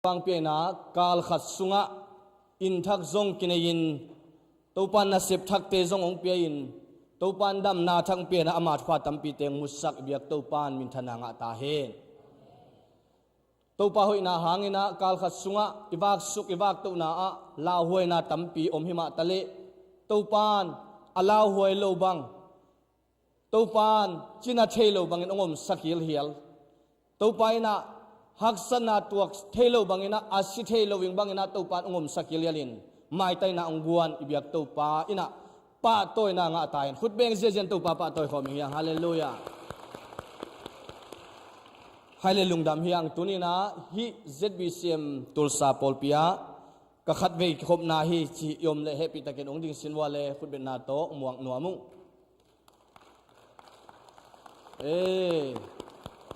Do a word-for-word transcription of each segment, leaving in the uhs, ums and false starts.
Pangpiakna kal khat sungah inn thak zong kinei-in, Topan nasep thakte zong hong pia-in, Topan damna thak pia-in ama thupha tampite hong musak i biak Topan minthanna ngah ta hen. Topa hoihna hangin ah kal khat sungah i vaksuk i vaktohna ah lauhuaina tampi om hi mah taleh, Topan a lauhuai lo bang, Topan cina thei lo bangin hong omsak hilhial. Topa in ah haksatna tuak thei lo bangin ah, a si thei lo ing bangin ah Topan hong omsak hilhial in, maitaina hong guan i biak Topa in ah pahtawina ngah ta hen. Khut beng ziahziah in Topa pahtawi khawm ing hiang. Halleluiah. Hai le lungdam hiang. Tuni-in ah hih Z B C M Tulsa pawlpi ah ka khatvei kikhopna hi ci i om leh hehpihtakin hong dingsin vua le khutbetna tawh muak nuam ung. Ee,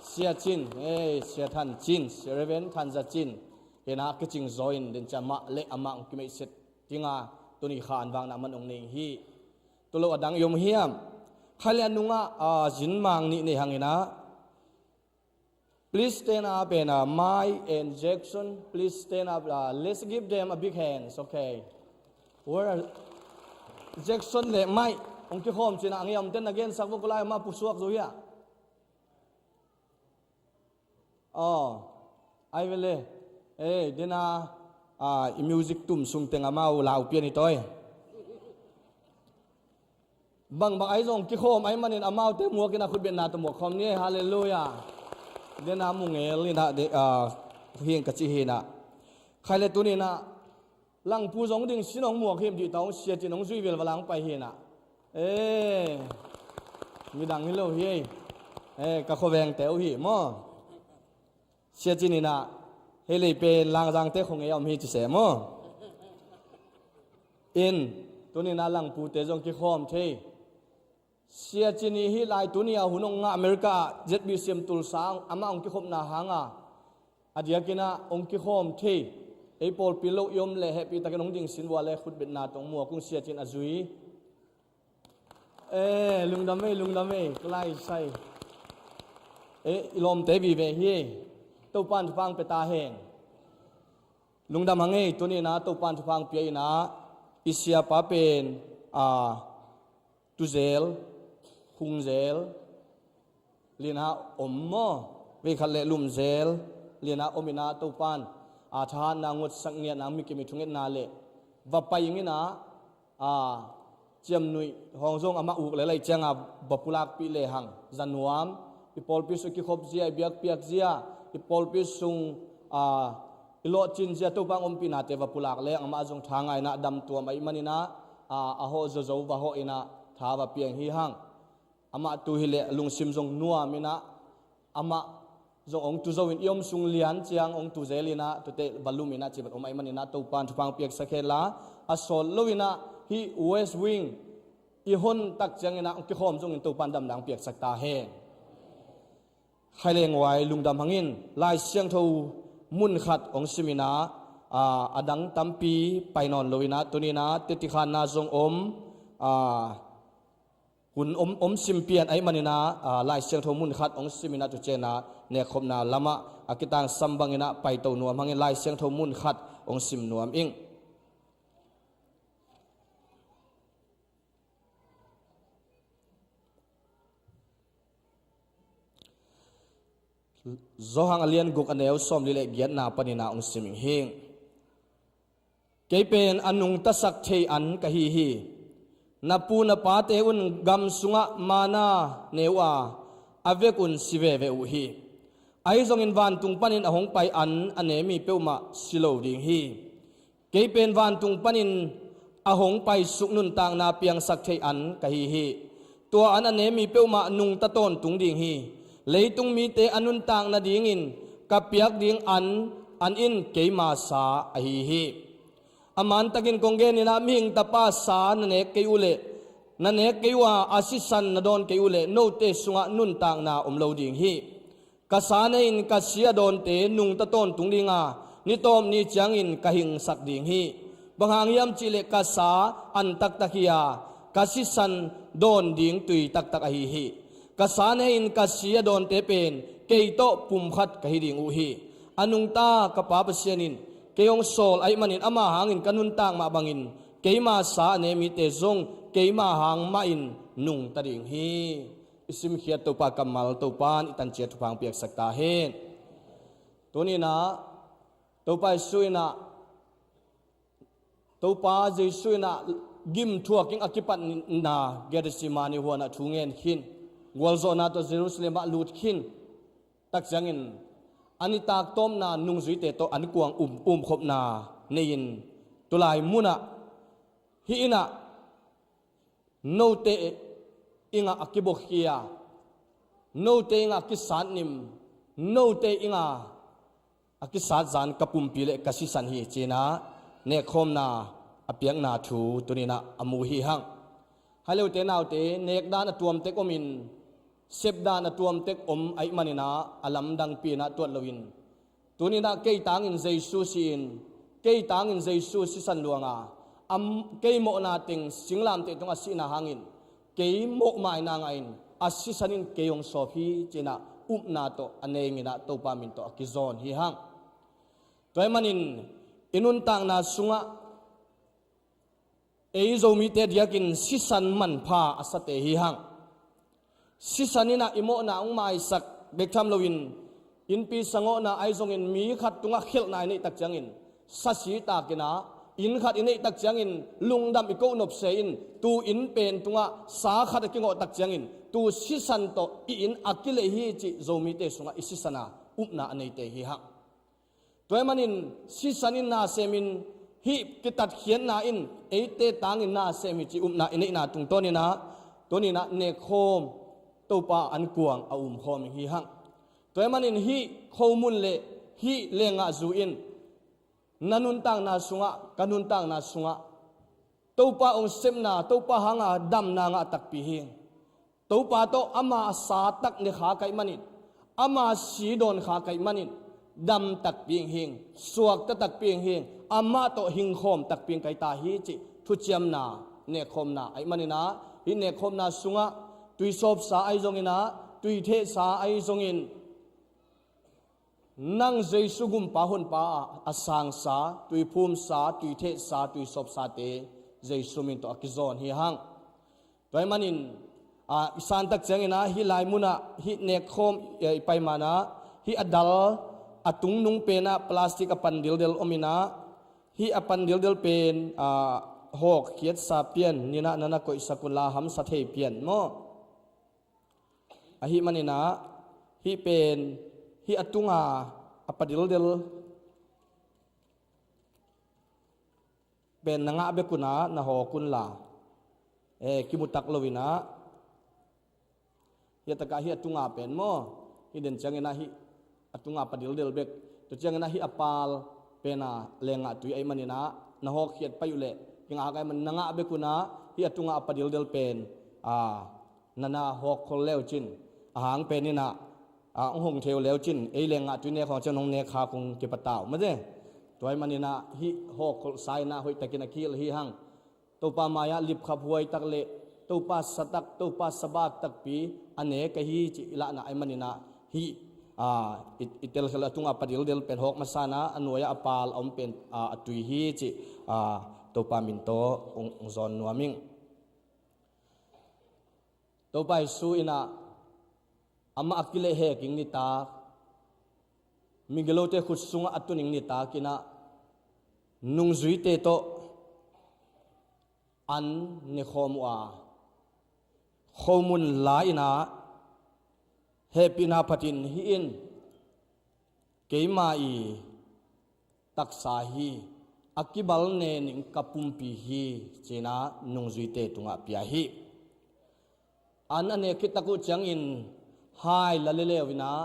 Sia Cin, ee, Sia Than Cin, Sia Reverend Than Za Cin hi-in ah kicing zaw in, den ciang amah le amah hong kimeihset ding a, tuni kha an vakna man hong nei hi. Tua lo a dang i om hiam? Khai le a nungah, a, zin mang nih nei hang in ah. Please stand up and, uh, Mike and Jackson, please stand up. Uh, let's give them a big hands, okay? Where are Jackson le Mike? Hong kikhawm cin a, a ngiamten na gensak vua, kulai amah pusuak zo hia. Oh, ai vele. Eh, dena, ah, i music tum sung teng amau lau pian i toi. Bangbang ai zong kikhawm ai manin amaute muakin a khutbetna tawh muak khawm ni. Halleluiah. Dena mungel in ah, de, ah, hing ka ci hi-in ah. Khai le tuni-in ah Langpu zong dingsin hong muak him dih ta, hong Sia Cin hong zui vel vala hong pai hi-in ah. Eh, midang hi lo hi ei. Eh, ka khuavengte uh hi maw. Sia Cin in ah, hei lei pen Langzangte khong ei a om hi ci se maw. In, tuni-in ah Langpute zong kikhawm thei. Sia Cin i hih lai tuni a hun hong ngah America ah Z B C M Tulsa ah amah hong kikhopna hang a, a diakin ah hong kikhawm thei. Ei pawlpi lo i om leh hehpihtakin hong dingsin vua le khutbetna tawh muak ung. Sia Cin a zui. Eh, lungdam ei, lungdam ei, ka lai sai. Eh, i lawmte vive hi. Topan thupha hong pia ta hen. Lungdam hang ei, tuni-in ah Topan thupha hong pia in ah, i siapa pen, ah, tuzel, khungzel, lian ah om maw, veikhat le lumzel, lian ah om in ah Topan, ah, thahatna, ngotsak ngiatna, mikim i thungetna le va pai ing in ah, a, ciamnuih hong zong amah uk le laih cianga va pulakpih lehang za nuam. I pawlpi sung i kikhop zia, i biakpiak zia, i pawlpi sung, a, i lawhcin zia Topa hong ompihnate va pulak lehang amah zong tha ngah in ah damtuam ahih manin ah, a, a hawh zozo va hawh in ah tha va piang hi hang. Amah tu hileh lungsim zong nuam in ah, amah zong hong tu zo in, i om sung lian ciang hong tu zel in ah, tute va lum in ah, ci vat om ahih manin ah Topan thupha hong piaksak hen la, a sawt lo in ah hih West Wing i hon tak ciangin ah hong kikhawm zongin Topan damna hong piaksak ta hen. Khai leng uai, lungdam hangin Lai Siangtho mun khat hong sim in ah, a, a dang tampi pai nawn lo in ah, tuni-in ah teti khanna zong om, a, hun om, om sim pian ahih manin ah, a, Lai Siangtho mun khat hong sim in ah, tu ciang ah nekkhopna lamah a kitangsam bangin ah paito nuam hangin Lai Siangtho mun khat hong sim nuam ing. Johan a lian guk, a neu sawmli le giatna panin ah hong sim ing hing. Kei pen a nungtasak thei an ka hi hi. Na pu na pate un gam sungah manna ne uh a, a vekun si veve uh hi. Ahi zongin vantung panin a hong pai an a ne mi peuhmah si lo ding hi. Kei pen vantung panin a hong paisuk nuntakna piangsak thei an ka hi hi. Tua an a ne mi peuhmah nungta tawntung ding hi. Leitung mite a nuntak nadingin ka piak ding an, an in keima sa ahi hi. A mantakin kong gen in ah, Mihing Tapa sa na nek kei uh leh, na nek kei uh a, a sisan na dawn kei uh leh, note sungah nuntakna om lo ding hi. Ka sa ne-in ka si a dawnte nungta tawntung ding a, ni tawp ni ciangin ka hingsak ding hi. Bang hang hiam cihleh ka sa an taktak hi a, ka sisan dawn ding tui taktak ahi hi. Ka sa ne-in ka si a dawnte pen kei tawh pumkhat ka hi ding uh hi. A nungta ka Pa Pasian in kei hong sawl ahih manin ama hangin ka nuntak mah bangin keima sa a ne mite zong keima hang mahin nungta ding hi. I simkhiat Topa kammal Topa in i tanciat thupha piaksak ta hen. Tuninah Topa Jesu inah Topa Jesu inah gimthuak in a kipatna Gethsemane huanah thu ngen khin, gualzawhna tawh Jerusalem ah lut khin tak ciangin a nitak tawpna nungzuite tawh an kuang um, umkhopna nei-in tulai munah hih inah note ingah a kibuakhia, note ingah a kisatnim, note ingah a kisat zan ka pumpi le ka sisan hi cinah nekkhawmna a piakna thu tuninah a mu hi hang. Hai lote naute nekdan a tuamtek omin sepdan a tuamtek om ahih maninah a lamdangpi inah tuat loin tuninah kei tangin Jesu si-in kei tangin Jesu sisan luanga am kei mawhna teng singlamteh tungah sihna hangin kei mawhmaina ngahin a sisan in kei hong sawp hi cinah upna tawh a neng inah Topa min tawh a kizawn hi hang. Tua ahih manin i nuntakna sungah ei Zomite diakin sisan manpha a sate hi hang. Sisan inah i mawhna hong maisak bek tham loin innpi sangawhna ahi zongin mi khat tungah khelhna i neih tak ciangin sasi takinah inn khat i neih tak ciangin lungdam i koh nopse in tu inn pen tungah sa khat a kingawh tak ciangin tu sisan tawh i inn a kilei hi cih Zomite sungah i sisana upna a neite hi hang. Tua ahih manin sisan in na semin hih kitatkhiatna in eite tangin na sem hi ci upna i neihna tungtawninah tuninah nekkhawm Topa an kuang a umkhawm hi hang. Tua ahih manin hih khomun le hih lenggahzu in na nuntakna sungah ka nuntakna sungah Topa hong sepna Topa hanga damna ngah takpi hi. Topa tawh ama a sa tak ne kha kaih manin ama si dawn kha kaih manin dam takpi hing suakta takpi hing amah tawh hingkhawm takpi kai ta hi cih thuciamna nekkhawmna ahih maninah hih nekkhawmna sungah tuisawpsa ahi zonginah tuithehsa ahi zongin nang Jesu gumpa honpa a sangsa tuiphumsa tuithehsa tuisawpsate Jesu min tawh a kizawn hi hang. Tua ahih manin i santak cianginah hih lai munah hih nekkhawm i paimanah hih a dal a tungnung penah plastic a pan dildel ominah hih a pan dildel pen hawkkhiatsa pian ninah nana koihsak unla hamsa thei pian maw? Ahih maninah hih pen hih a tunga a padildel pen na ngah bek unah na hawk unla e kimutak loinah hih a takah hih a tunga pen maw? Hih den cianginah hih a tunga padildel bek tua cianginah hih a pal pena lenggah tui ahih maninah na hawkkhiat pai uhleh kingak ahih man na ngah bek unah hih a tunga a padildel pen a nana hawkkhol leucin a hang peninah a hong hong theu leucin ei lenggah tui nek hawng cian hong nek kha kong kipatau mate. Tua ahih maninah hih hawkkholsa inah hoihtakin a kihilh hi hang. Topa mai-ah lipkhap huai tak le Topa satak Topa sabak takpi a nek ahi cih i lahna ahih maninah hih i telkhel a tunga padildel pen hawk masana a nuai-ah a pal a om pen a tui hi cih Topa min tawh hong zawn nuam ing. Topa Jesu inah amah a kilehhek ing nitak migilote khut sungah a tun ing nitakinah nungzuite tawh an nekhawm uh a khomun la-inah hehpihna phatin hih in keima i taksa hi a kibal nening ka pumpi hi cinah nungzuite tungah pia hi. An a nek khit tak uh ciangin hai la leleu inah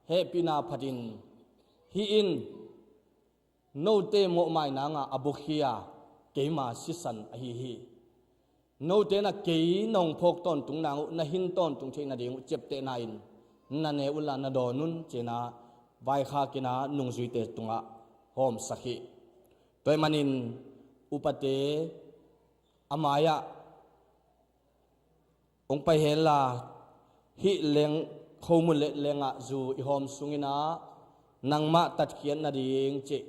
hehpihna phatin hih in note mawhmaina ngah a bukhia keima sisan ahi hi. Note na kei nong phawk tawntung nang uh na hin tawntung theih nading uh ciaptehna in na ne unla na dawn un cinah vaikhakinah nungzuite tungah hawmsak hi. Tua ahih manin upate a mai-ah hong pai henla hih leng khomun le lenggahzu i hawm sunginah nangmah tatkhiat nading cih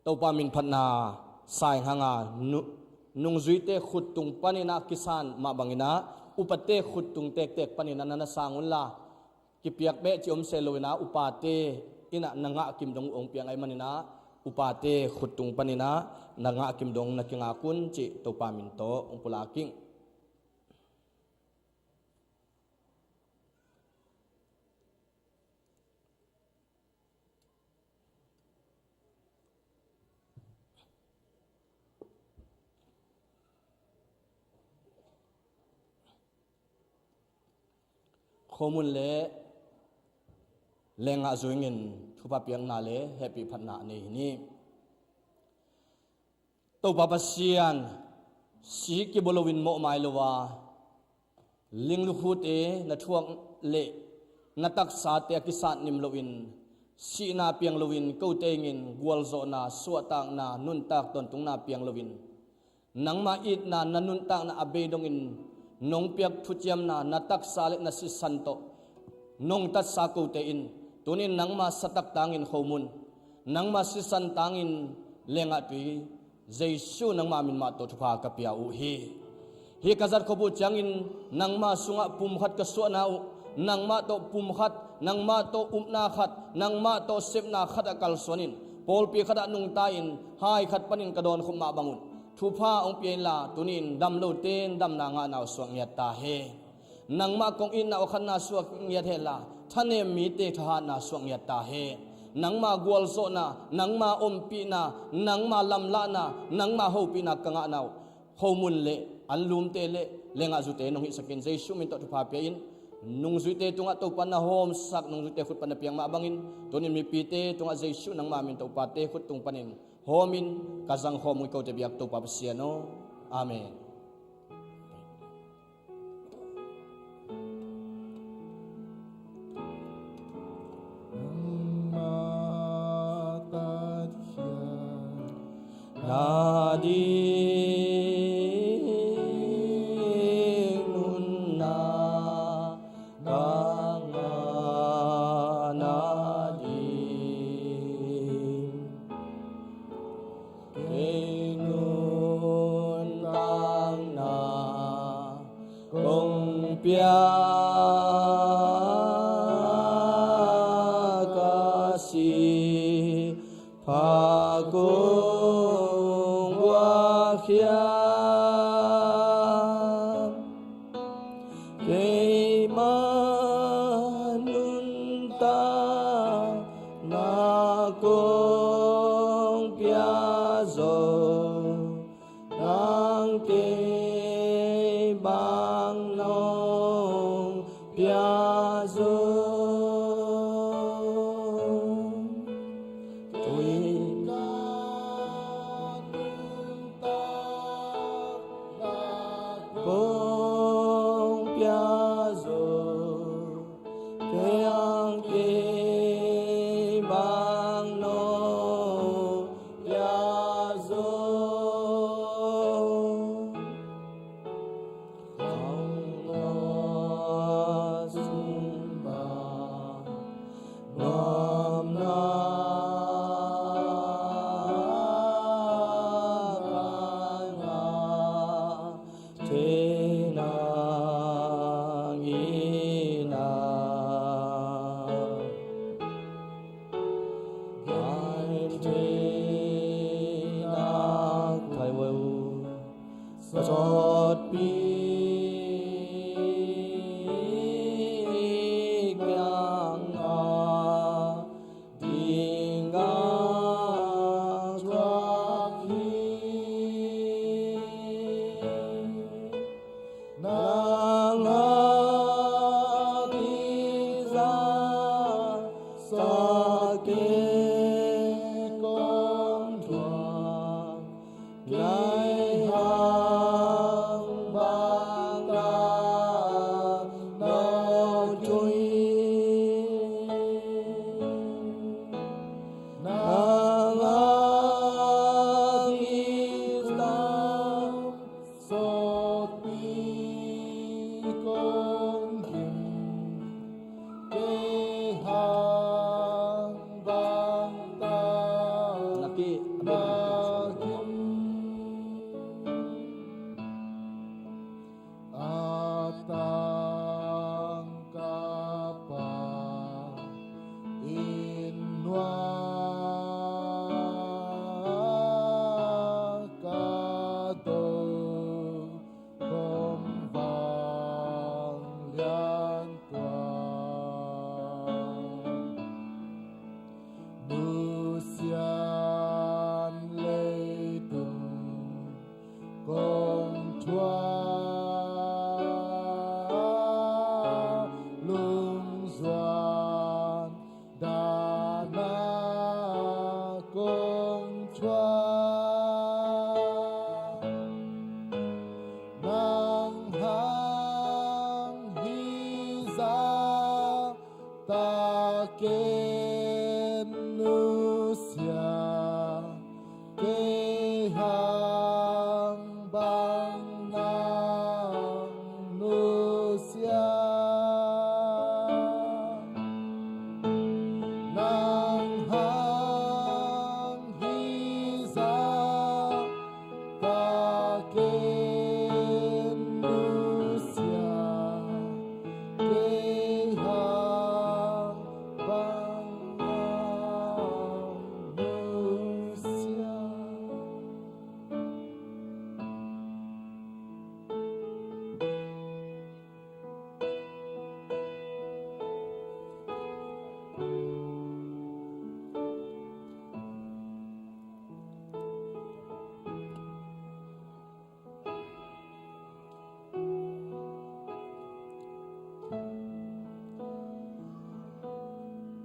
Topa min phatna sainghanga nu-, nungzuite khuttung paninah kisan mah banginah upate khuttung tektek paninah na na sang unla, kipiak beh ci om se loinah upate innah na ngah kim dong uh hong piang ahih maninah upate khuttung paninah na ngah kim dong na kingak un cih Topa min tawh hong pulak ing. Khomun le lengah zuingin thupha piakna le hehpih phatna a nei hi ni. Topa Pasian, si kibaw loin mawhmai lo a, linglukhute na thuak le na taksate a kisat nim loin, sihna piang loin, kote ingin gualzawhna, suahtakna, nuntak tawntungna piang loin, nangma itna, na nuntakna a bei dongin nong piak thuciamna, na taksa le na sisan tawh nong tatsa kote in tunin nangma satak tangin khomun, nangma sisan tangin lengah tui, Jesu nangma min mah tawh thupha ka pia uh hi. Hih ka zat khop uh ciangin nangma sungah pumkhat ka suahna uh, nangmah tawh pumkhat, nangmah tawh upna khat, nangmah tawh sepna khat ah kalsuanin pawlpi khatah nungta-in hai khat panin ka dawn khop mah bangun thupha hong pia inla, tunin dam lote in damna ngahna uh suak ngiat ta hen. Nangmah kong itna awkhatna suak ngiat henla, thanem mite thahatna suak ngiat ta hen. Nangma gualzawhna, nangma ompihna, nangma lamlahna, nangma hopihna ka ngahna uh khomun le anlumte le lengah zute nong hihsakin Jesu min tawh thupha pia in. Nungzuite tungah Topa na hawmsak, nungzuite khut pan na piang mah bangin tunin mipite tungah Jesu nangma min tawh upate khut tung panin hawmin ka zangkhawm uh hi, kote biak Topa Pasian aw. Amen. Nangmah tatkhiat nading nunna bangah nading kei nuntakna kong piak a si pha kong guak hiam? Keima nuntakna kong pia zo, nang kei bang nong pia zo. Tuin ka nuntakna kong pia zo, kei ang kei bang nong pia zo. Khang lua sung bang nuamna bang a thei nang ina. Gain thei nak thai weu sawtpi kiang a ding a thuak hi. A tangkapa in nuak a do kong vanglian tua, nusian leitung kong thuak, lungzuan dahna kong thuak. Nang hang hi zah takin nusia, kei hang bang nang nusia. Nang hang hi zah takin nusia, kei hang bang nang nusia.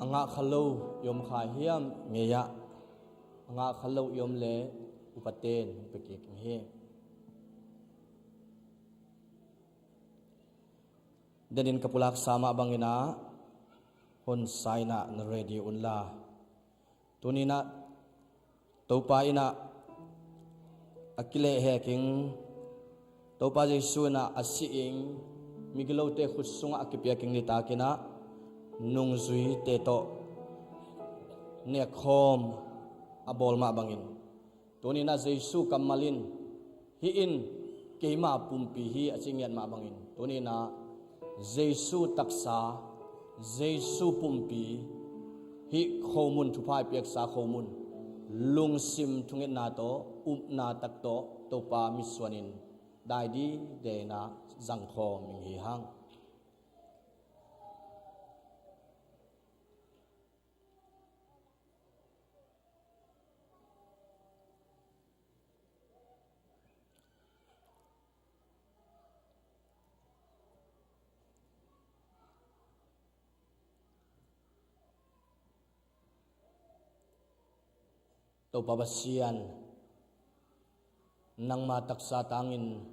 A ngah kha lo i om kha hiam? Ngei ah. A ngah kha lo i om leh upaten hong pia kik ing hi. Denin ka pulaksa mah bangin ah hong sa in ah na ready un la. Tuni in ah Topa in ah a kilehhek ing, Topa Jesu in ah a sih ing, migilote khut sungah a kipiak ing nitak in ah nungzuite tawh nekkhawm a bawl mah bangin, tuni in ah Jesu kammal in, "Hih in keima pumpi hi," a ci ngiat mah bangin, tuni in ah Jesu taksa, Jesu pumpi, hih khomun, thupha i piaksa khomun, lungsim thungetna tawh, upna tak tawh Topa mitsuanin dai dide in ah zangkhawm ing hi hang. Topa Pasian, nangma taksa tangin,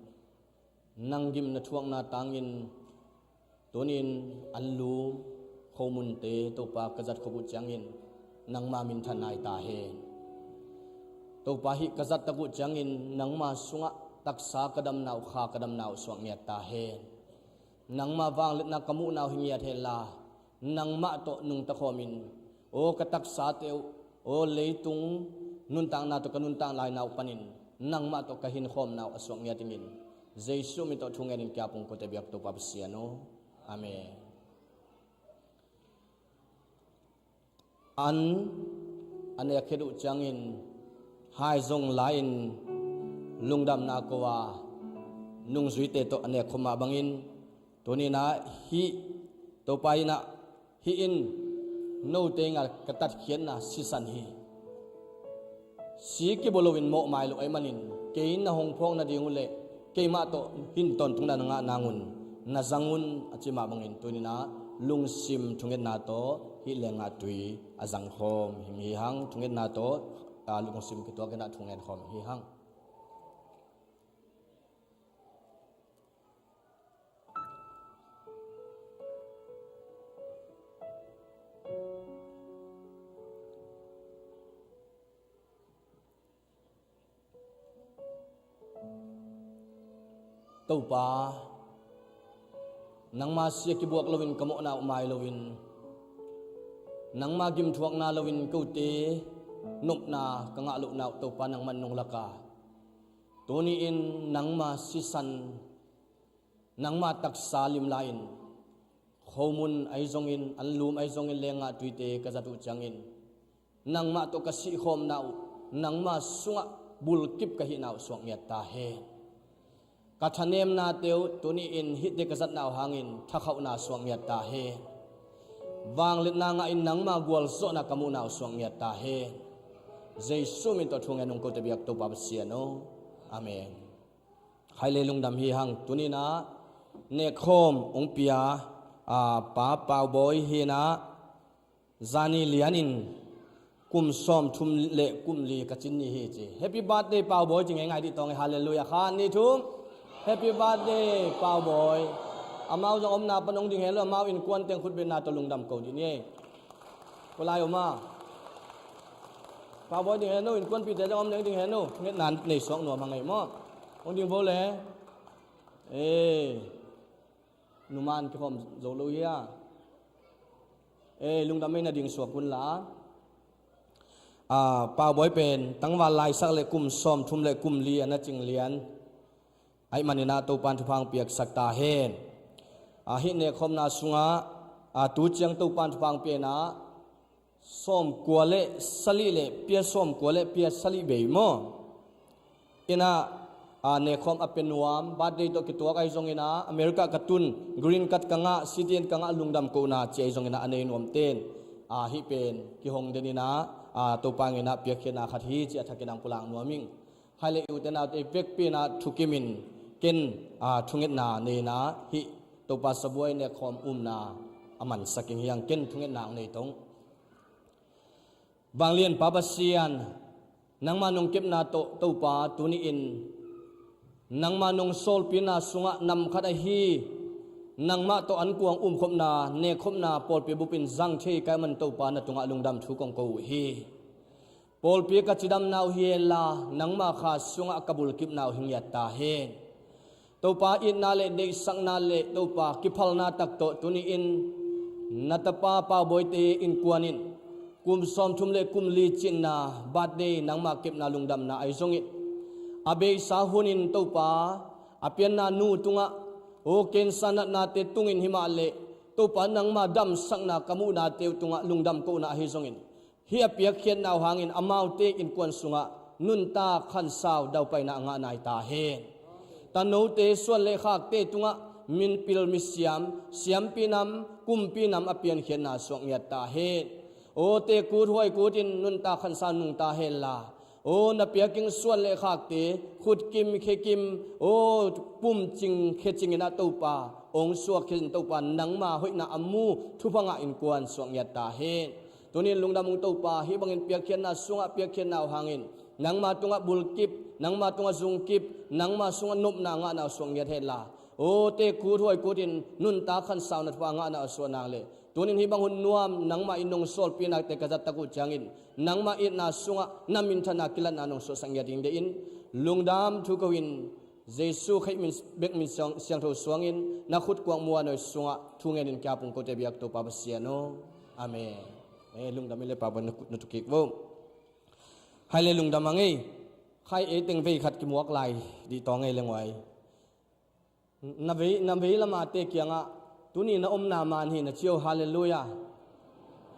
nang gimna thuakna tangin, tunin an lum khomunte Topa ka zat khop uh ciangin nangma minthan nai ta hen. Topa hih ka zat tak uh ciangin nangma sungah taksa ka damna uh, kha ka damna uh suak ngiat ta hen. Nangma vangliatna ka muhna uh hi ngiat hen la, nangmah tawh nungta khawmin, aw ka taksate uh, aw leitung nuntakna tawh ka nuntak laina uh panin nangmah tawh ka hinkhawmna uh a suak ngiat dingin Jesuh min tawh thungen in kiap ung kote biak Topa Pasian aw. Amen. An a nek khit uh ciangin hai zong la-in lungdamna ko a, nungzuite tawh a nek khop mah bangin, tuni in ah hih Topa in ah, "Hih in note ngah ka tatkhiatna sisan hi. Si kibua loin mawhmai lo ahih manin, kei na hong phawk nading uh leh keimah tawh hih tawntung na ngah nang un na zang un," a ci mah bangin, tuni in ah lungsim thungetna tawh hih leenggah tui a zangkhawm hi hang. Thungetna tawh, a, lungsim kituak in ah thungen khawm hi hang. Topa, nangma si a kibuak loin ka mawhna uh mai loin, nangma gimthuakna loin kote nopna ka ngah loh na uh Topa nangman nong lak a, tuni-in nangma sisan, nangma taksa limla-in khomun ahi zongin, anlum ahi zongin, lenggah tuite ka zat uh ciangin nangmah tawh ka sihkhawmna uh, nangma sungah bulkip ka hihna uh suak ngiat ta hen. Ka thanemnate uh tuni-in hihte ka zatna uh hangin thakhauhna suak ngiat ta hen. Vangliatna ngahin nangma gualzawhna ka muhna uh suak ngiat ta hen. Jesu min tawh thungen ung kote biak Topa Pasian aw. Amen. Khaile lungdam hi hang. Tuni-in ah nekkhawm ung pia, a, Pa Pau Bawi hi-in ah, zani lianin kum sawmthum le kum li ka cin ni hi ci. Happy birthday Pau Bawi ci ngeingai dih tawng e. Halleluiah. Khat, nih, thum. Happy birthday Pau Bawi. Amau zong omna pan ong ding hen lo, amau innkuan teng khutbetna tawh lungdam ko dih ni e. Ko lai om a, Pau Bawi ding hen lo, innkuanpihte zong om ding hen lo. Ngetna nei suak nuam hang ei maw. Ong ding vo le. Ee, numan kikhawm zo lo hi a. Ee, lungdam ei, na ding suak un la. A, Pau Bawi pen tangval laisak le kum sawmthum le kum li a na cing lian ahih manin ah Topan thupha ong piaksak ta hen. A, hih nekkhawmna sungah, a, tu ciang Topan thupha ong pia-in ah sawmkua le sali le pia sawmkua le pia sali bei maw. In ah, a, nekkhawm a pia nuam, birthday tawh kituak ahi zongin ah, America ka tun, green card ka ngah, citizen ka ngah, lungdam kohna ci ahi zongin ah, a nei nuamten, a, hih pen kihong den in ah, a, Topa ngen ah piakkhiatna khat hi ci a thakin ah ong pulak nuam ing. Khaile i ute naute i vekpi-in ah thukimin ken, a, thungetna nei-in ah hih Topa sabuai nekkhawm umna a mansak ing hi hang. Ken thungetna ong nei tong. Vanglianpa Pasian, nangma nong kepna tawh Topa tuni-in nangma nong sawlpina sungah nam khat ahi nangmah tawh ankuang umkhopna nekkhopna pawlpi bupin zang thei ka hih man Topa na tungah lungdam thu kong ko uh hi. Pawlpi ka cidamna uh hi henla nangma kha sungah ka bulkipna uh hi ngiat ta hen. Topa itna le deihsakna le Topa kiphalna tak tawh tuni-in na tapa Pau Bawite innkuan in kum sawmthum le kum li cinna birthday nangma kepna lungdamna ahi zongin a beisa hunin Topa a pianna nu tungah, o, cancer natnate tungin himah le Topa nangma damsakna ka muhnate uh tungah lungdam kohna ahi zongin hih a piakkhiatna uh hangin amaute innkuan sungah nuntak khansau daupaina a ngah nai ta hen. Tanote suan le khakte tungah minpil misiam, siampi nam, kumpi nam a piankhiatna suak ngiat ta hen. Aw, tekut huaikut in nuntak khansau nungta henla, aw, na piakin suan le khakte khutkim khekim, aw, pumcing khecing in ah Topa ong suak khin Topa nangma hoihna a mu thupha ngah innkuan suak ngiat ta hen. Tuni-in lungdam ung Topa, hih bangin piakkhiatna sungah piakkhiatna uh hangin nangma tungah bulkip, nangma tungah zungkip, nangma sungah nopna ngahna uh suak ngiat henla, aw, tekut huaikut in nuntak khansauna thupha ngahna uh suak nang le, tuni-in hih bang hun nuam nangmah in nong sawlpinate ka zat tak uh ciangin nangmah itna sungah na minthanna kilatna nong suaksak ngiat ding deih in lungdam thu ko-in Jesu Khrih min, bek min siang, siangtho suangin na khut kuak muanoi sungah thu ngenin kiap ung kote biak Topa Pasian aw. Amen. Eh, lungdam i le Pau Bawi na, na tukik vo. Hai le lungdam a ngei. Khai ei teng vei khat kimuak lai dih tawng ei le nguai. Na vei, na vei lamate kiangah tuni na omna man hi na ci o. Halleluiah.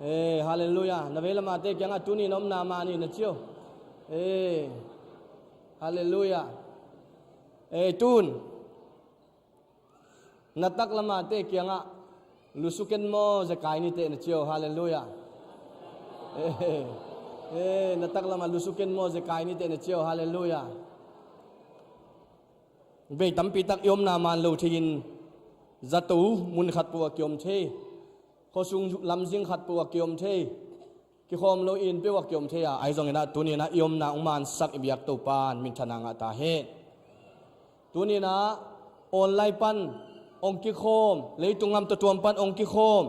Eh, halleluiah. Na vei lamate kiangah tuni na omna man hi na ci o. Eh, halleluiah. Eh, tun na tak lamate kiangah lusuken maw, zekai niteh na ci o. Halleluiah. Eh, eh, na tak lamah lusuken maw, zekai niteh na ci o. Halleluiah. Vei tampi tak i omna man lo thei-in zato mun khat peuh a kiom thei, khuasung lamzing khat peuh a kiom thei, kikhawm lo inn peuh a kiom thei a, ahi zongin ah tuni-in ah i omna hong mansak i biak Topa in minthanna ngah ta hen. Tuni-in ah online pan hong kikhawm, leitung gam tuamtuam pan hong kikhawm,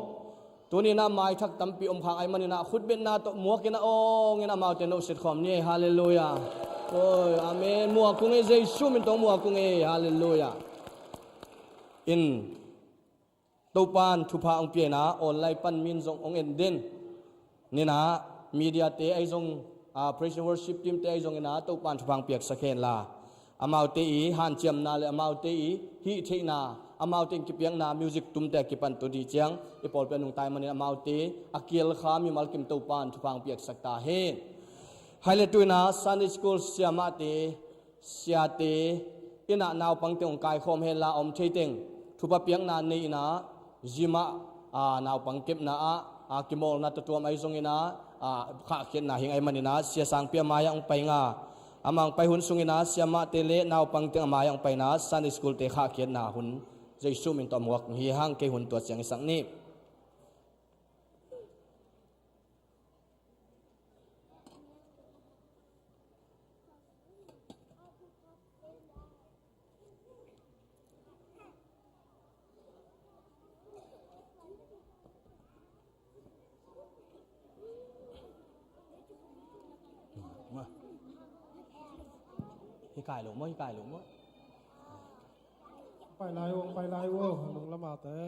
tuni-in ah maithak tampi om khak ahih manin ah khutbetna tawh muakin ah awngin amaute nohset khawm ni ei. Halleluiah. Oi, amen. Muak ung ei, Jesu min tawh muak ung ei. Halleluiah. In Topa in thupha hong pia-in ah online pan min zong hong en den. Ni-in ah mediate ahi zong Ah, praise and worship team te ahi zongin ah Topa'n thupha piaksak hen la, amaute i hanciamna le amaute i hih theihna, amaute in kipiakna music tumte a kipan tu dih ciang i pawlpi a nungta ahih manin amaute a kial kha mimal kim Topa'n thupha piaksak ta hen. Hai le tu-in ah Sunday school siamahte, siate in ah naupangte hong kaikhawm hen la, a om thei teng thupha piakna nei in ah gym ah, ah, naupang kepna ah, ah, kimawlna tawtuam ahi zongin ah, ah, khahkhiatna hing ahih manin ah Sia Sangpi a mai-ah hong pai ing a, amah hong pai hun sungin ah siamahte le naupangte a mai-ah hong pai in ah Sunday school te khahkhiatna hun Jesu min tawh muak hi hang. Kei hun tua ciang i sak ni. Hi kai lo maw, hi kai lo maw? Pai lai uh, pai lai uh, nung lamate.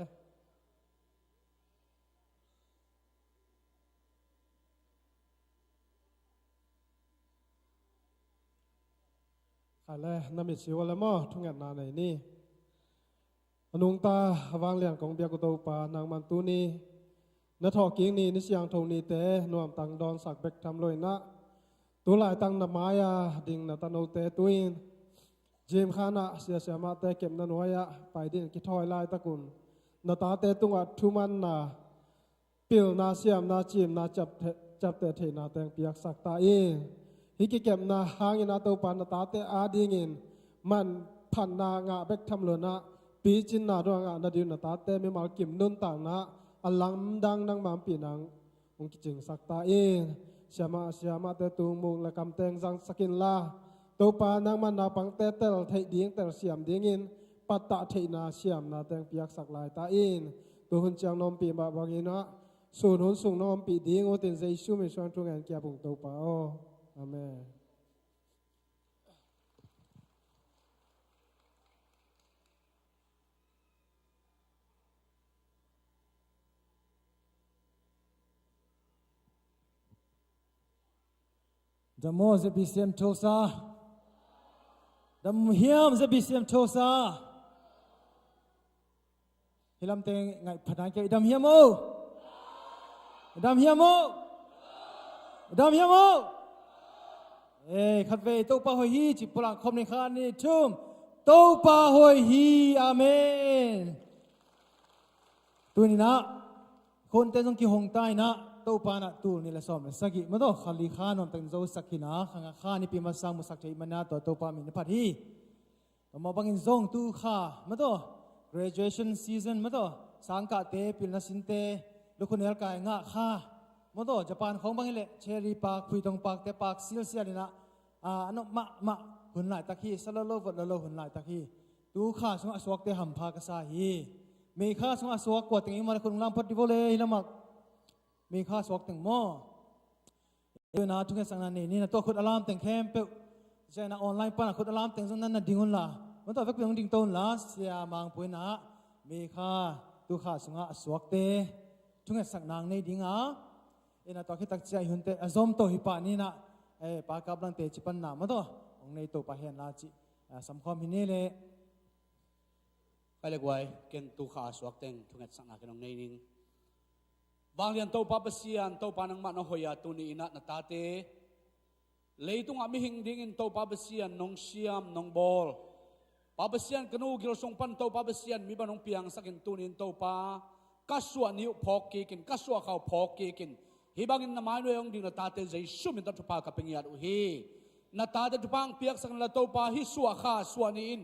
Khaile, na mit si uh le maw, thungetna nei ni. A nungta a vanglian kong biak uh Topa, nangman tuni na thawhkik ni, ni siangtho nite nuamtang dawnsak bek tham lo-in ah, tu laitak na mai-a ding na tanote tu-in gym khanah siasiamahte kepna nuai-ah pai dingin kithawi laitakun na tate tungah thumanna, pilna, siamna, ciimna, ciapte-, ciapteh theihna teng piaksak ta in. Hih kikepna hangin ah Topa na tate adingin manphatna ngah bek tham lo-in ah, picinna dong a ngah nading na tate mimal kim nuntakna a lamdang nangma ompihna hong kicingsak ta in. Siamah, siamahte tung muk le kam teng zangsak inla, Topa nangman naupangte tel theih ding, telsiam dingin pattah theihna, siamna teng piaksak lai ta in. Tu hun ciang na ompih mah bangin ah sun hun sung na ompih ding uh tin Jesu min suang thungen kiap ung Topa aw. Amen. Dam maw, Z B C M Tulsa? Dam hiam, Z B C M Tulsa? Hih lamte ngaih phat nai kei, dam hiam aw? Dam hiam aw? Dam hiam aw? Eh, khatvei, Topa hoih hi ci pulak khawm ni, khat, nih, thum. Topa hoih hi, amen. Tuni-in ah khonte zong kihong ta in ah, Topa in ah tul nih le sawm le sagih maw, tawh kha li kha nuamtakin zosak hi in ah, kha nga kha Nipi Masang musak thei manin ah, tua Topa min a phat hi. Tua mah bangin zong tu kha maw, tawh graduation season maw, tawh sangkahte, pilna sinte, lukhunel kai ngah kha maw, tawh Japan khawng bang hi leh cherry pak, phuitong pakte pak silsial in ah, a, a nop mahmah hun laitak hi, sa lolo vot lolo hun laitak hi. Tu kha sungah a suakte hampha ka sa hi. May kha sungah a suak kua teng i mah le khut lam phot dih vo le, hih lamah May kha suak teng maw? Tuna thungetsakna nei ni, na tua khut a lam teng khempeuh, sia na online pan a khut a lam teng zong nan na ding unla, na tua vekpi hong ding to unla, sia Mangpu in ah May kha, tu kha sungah a suakte thungetsakna nei ding a, ina tua khit tak ciang i hunte a zom to hi pah ni in ah, eh, Pa Kap Langte ci panna maw, tawh hong nei to pah hen la ci, ah, samkhawm hi ni le. Khai le guai, ken tu kha a suak teng thungetsakna ken hong nei ning. Vanglian Topa Pasian, Topa nangmah na hoih a, tuni in ah na tate leitungah mihing dingin Topa Pasian nong siam, nong bawl. Pa Pasian, ka nu Gilsung pan Topa Pasian mi bang nong piangsakin, tuni in Topa ka suah ni uh phawk kikin, ka suah kha uh phawk kikin, hih bangin na mai nuai hong ding na tate Jesu min tawh thupha ka pia ngiat uh hi. Na tate thupha hong piaksak inla Topa, hih suah kha suah ni in,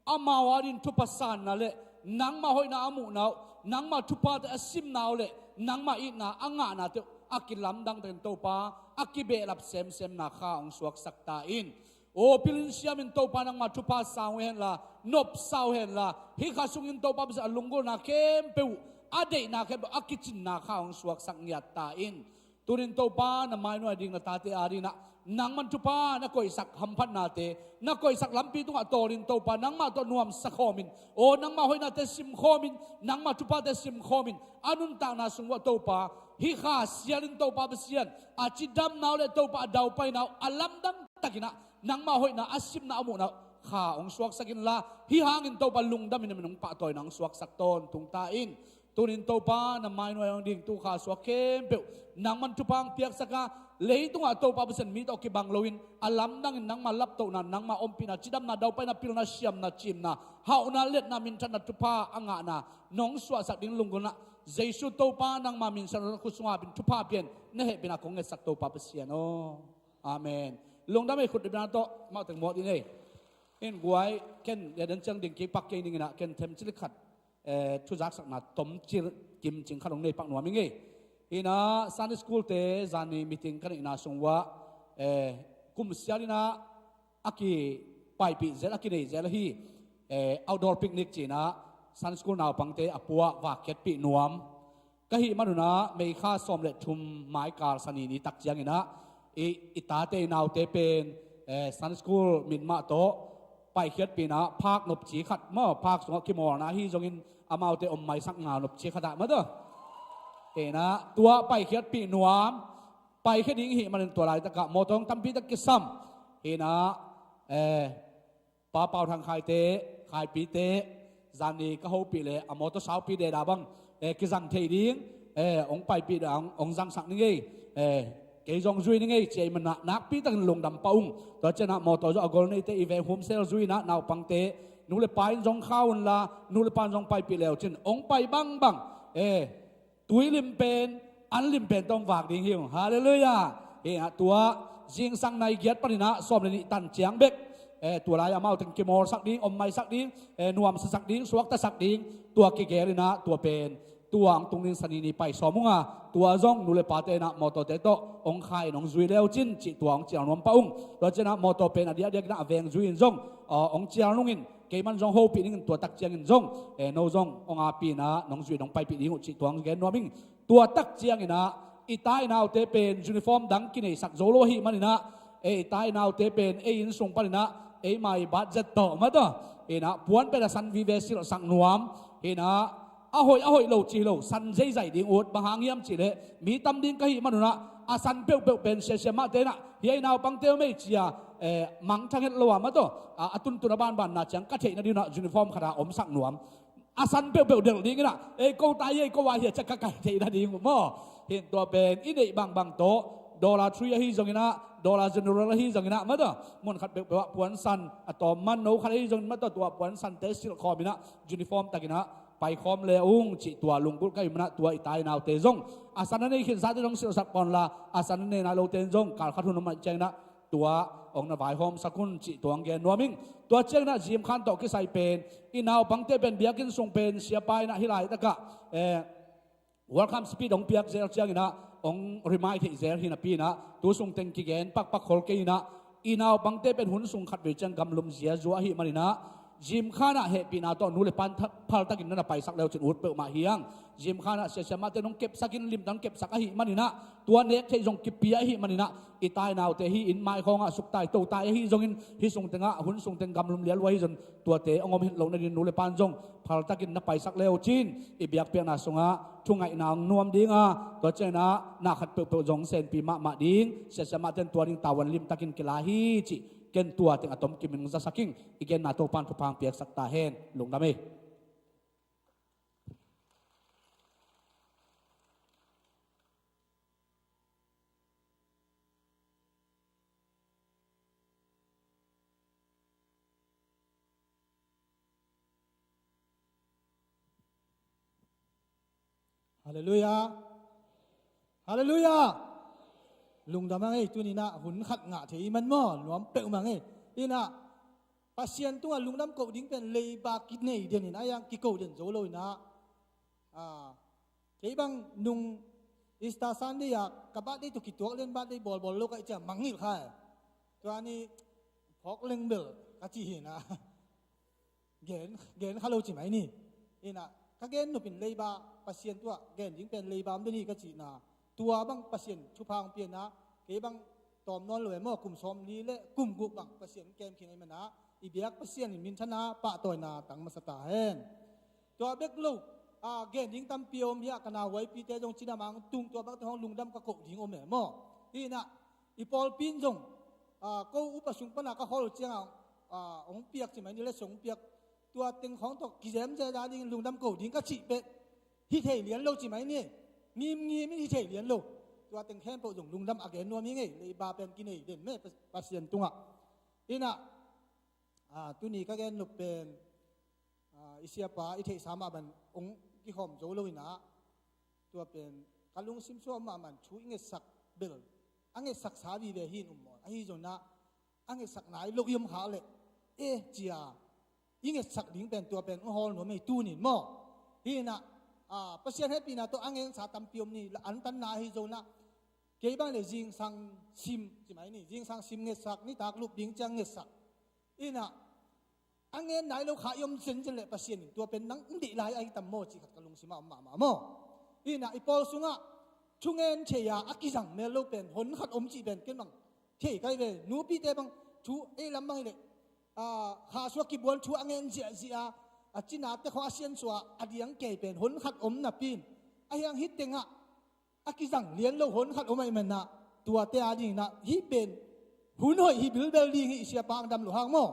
amau adingin thupha sanna le nangmah hoihna a muhna uh, nangmah thuphate a simna uh le nangmah itna a ngahnate uh a kilamdang takin Topa, a kibehlap semsemna kha hong suaksak ta in. Aw, pil in siam in Topa nangmah thupha sang uh henla, nopsa uh henla, hih kha sungin Topa Pasian a lunggulhna khempeuh, a deihna khempeuh a kicinna kha hong suaksak ngiat ta in. Tunin Topa na mai nuai ding na tate adingin ah nangman thupha na koihsak hamphatnate, na koihsak lampi tungah tawlin Topa nangmah tawh nuamsa khawmin, aw, nangmah hoihnate sim khawmin, nangmah thuphate sim khawmin, a nuntakna sung uah Topa Hih kha sialin Topa Pasian a cidamna uh le Topa a daupaina uh a lamdang takin ah nangmah hoihna a simna a muhna uh kha hong suaksak inla, hih hangin Topa lungdamin hong pahtawina hong suaksak tawntung ta in. Tunin Topa na mainuai hong ding tu kha suak khempeuh nangman thupha hong piaksak a, leitungah Topa Pasian mi tawh kibang loin a lamdangin nangma laptohna, nangma ompihna, cidamna, daupaina, pilna, siamna, cimna, hauhna, letna, minthanna, thupha a ngahna nong suahsak ding lunggulhna Jesu Topa nangma min siangtho khut sungah pin thupha pian na hehpihna kong ngetsak Topa Pasian aw. Amen. Lungdam ei, khut bipna tawh mah teng mawt in ei. In guai ken ya den ciang ding kei pak kei ning in ah ken them cilik khat, eh, thuzaksakna tom cil kim cing khat hong nei pak nuam ing ei. Ina Sunday school te zani meeting ka neihna sung uah, eh, kum sial in ah a kipaipih zel, a kinei zel ahi, eh, outdoor picnic ci-in ah Sunday school naupangte a puah vak khiatpih nuam ka hih man un ah May kha sawm le thum mai kal Sani ni tak ciangin ah i, i tate i naute pen, eh, Sunday school min mah tawh paikhiatpih in ah phak nopci khat maw, phak sungah kimawlna ahi zongin amaute om maisak ngal nopci khat ah mah tawh. Hi in ah tua paikhiatpih nuam, paikhia ding hih manin tua laitakah mawtaw tampi tak kisam. Hi in ah, eh, Pa Pau Thang Khaite, Khaipite, zani ka hopih le a mawtaw saupi deda bang, eh, kizang thei ding, eh, hong paipih deda hong, hong zangsak ning ei, eh, kei zong zui ning ei, ci ahih manin ah nakpi takin lungdam pah ung. Tua ciangin ah mawtaw zong a gol neite i veng humsel zui in ah naupangte, nu le pa in zong kha unla, nu le pa in zong paipih le uh cin hong pai bangbang, eh, tuilim pen, anlim pen tawh hong vak ding hi ung. Halleluiah. Hi ah tua zingsang nai giat panin ah sawm le nih tan ciang bek, eh, tua lai amau teng kimawlsak ding, om maisak ding, eh, nuamsasak ding, suaktasak ding, tua kigel in ah tua pen tua hong tung ding Sani ni pai sawm ung a, tua zong nu le pate in ah mawtawte tawh hong khai in hong zui le uh cin cih tua hong cial nuam pah ung. Tua ciangin ah mawtaw pen a diakdiak in ah a veng zui in zong, ah, hong cial nung in, keiman zong hopih ning in tua tak ciangin zong, eh, no zong hong api in ah nong zui in hong paipih ding uh cih tua hong gen nuam ing. Tua tak ciangin ah i ta i naute pen uniform dang kineisak zo lo ahih manin ah, eh, i ta i naute pen ei inn sung panin ah eimai budget tawh mah tawh, hi in ah puan pen a san vive silhsak nuam, hi in ah a hoih a hoih lo ci lo, san zeizai ding ut, bang hang hiam cih leh mi tam ding ka hih man un ah a san peuhpeuh pen siasia mahte in ah hih a i naupangte uh mei ci a, eh, mangthang het lo a mah tawh, a, a tuntun a banbanna ciang ka theih nading un ah uniform khat a omsak nuam. A san peuhpeuh delh ding in ah, ei ko ta hi, ei ko a hi a ciah ka kai theih nading uh maw. Hi in tua pen i neih bangbang tawh, dollar three ahi zongin ah, dollar general ahi zongin ah mah tawh, mun khat peuhpeuh ah puan san a tawm man no khat ahi zongin mah tawh, tua puan sante silh khawm in ah uniform takin ah paikhawm le ung cih tua lunggulh ka hih man ah tua i ta i naute zong a san a nei khinsate zong silhsak pawn la, a san a nei nai lote in zong kal khat hun om ahih ciangin ah tua hong na vaihawmsak un cih tua hong gen nuam ing. Tua ciangin ah gym khan tawh kisai pen i naupangte pen biakinn sung pen siapa in ah hih laitakah, eh, welcome speech hong piak zel ciangin ah hong remind theih zel hi napi in ah tu sung teng kigen pakpak khol kei in ah i naupangte pen hun sung khat vei ciang gamlum ziazua ahih manin ah gym khan ah hehpihna tawh nu le pan tha-, phaltakin na na paisak le uh cin ut peuhmah hi hang. Gym khan ah siasia mahte nong kepsak in, limtak nong kepsak ahih manin ah tua nek theih zong kipia ahih manin ah i ta i naute hih inn mai khawngah suktai totai ahi zongin hih sung tengah hun sung teng gamlum lialua ahi zongin tuate hong om het loh nadingin nu le pan zong phaltakin na paisak le uh cin i biakpiakna sungah thungaihna hong nuam ding a, tua ciangin ah na khat peuhpeuh zong senpi mahmah ding, siasia mahte in tua ding tavuan limtakin kila hi cih ken tua teng a tomkim in hong zasak ing. I genna Topa'n thupha hong piaksak ta hen. Lungdam ei. Halleluiah. Halleluiah. Lungdam ang ei, tuni-in ah hun khat ngah thei i hih man maw, nuam peuhmah ang ei. In ah Pasian tungah lungdam koh ding pen leiba kinei den in ah, a yang kiko den zo lo in ah. Ah, kei bang nung Easter Sunday ah ka birthday tawh kituak lian, birthday bawlbawl lo ka hih ciang mangngilh kha e. Tua ni phawk leng bel ka ci hi in ah. Gen, gen kha lo ci mai ni. In ah ka gen nop in leiba, Pasian tungah gen ding pen leiba om den hi ka cihna. Tua bang Pasian thupha hong pia in ah, kei bang tawm nawn lo e maw, kum sawmli le kum guk bang Pasian kem khin ahih man ah, i biak Pasian in minthanna pahtawina tang masa ta hen. Tua bek lo, a, gen ding tampi om hi a, ka nauhuaipite zong cina mang tung tua bangte hong lungdam ka koh ding om e maw. Hi inah i pawlpi in zong, a, ko upa sung pana ka hawl ciangah, a, hong piak ci mai ni, le song hong piak, tua teng khawng tawh kizemzem a ding lungdam koh ding ka cih peh hi thei lian lo ci mai ni. Ngimngim in hi thei lian lo. Tua teng khempeuh zong lungdam a gen nuam hi ngei. Leiba pen kinei den meh Pasian tungah. Inah, a, tuni ka gen nop pen, a, i siapa i theihsa mah bang hong kikhawm zo lo inah, tua pen ka lungsim sungah mahmah thu i ngetsak bel a ngetsaksa vive hi in um maw. Ahi zongin ah a ngetsak nai lo i om khak leh, e, cia i ngetsak ding pen tua pen hong hawl nuam hi tunin maw. Hi inah, a, Pasian hehpihna tawh a ngetsa tampi om ni, la antanna ahi zongin ah kei bang le zingsang sim ci mai ni, zingsang sim ngetsak, nitak lup ding ciang ngetsak. Inah a ngen nai lo kha i om zenzen leh Pasian in tua pen nang hong deih lai ahi tam maw cih khat ka lungsimah om mahmah maw. Inah i pawl sungah thungen thei a a kizang mel lo pen hon khat om cih pen ken bang thei kai ve. Nupite bang thu ei lam bang hileh, a, kha sua kibuan thu a ngen ziahziah a, a cinate khawng a siansuah a diang kei pen hon khat om napi in, a hiang hi tengah a kizang lian lo hon khat om ahih manah, tuate a dinginah hih pen hun hoih hi bilbel ding hi, i siapa ang dam lo hang maw.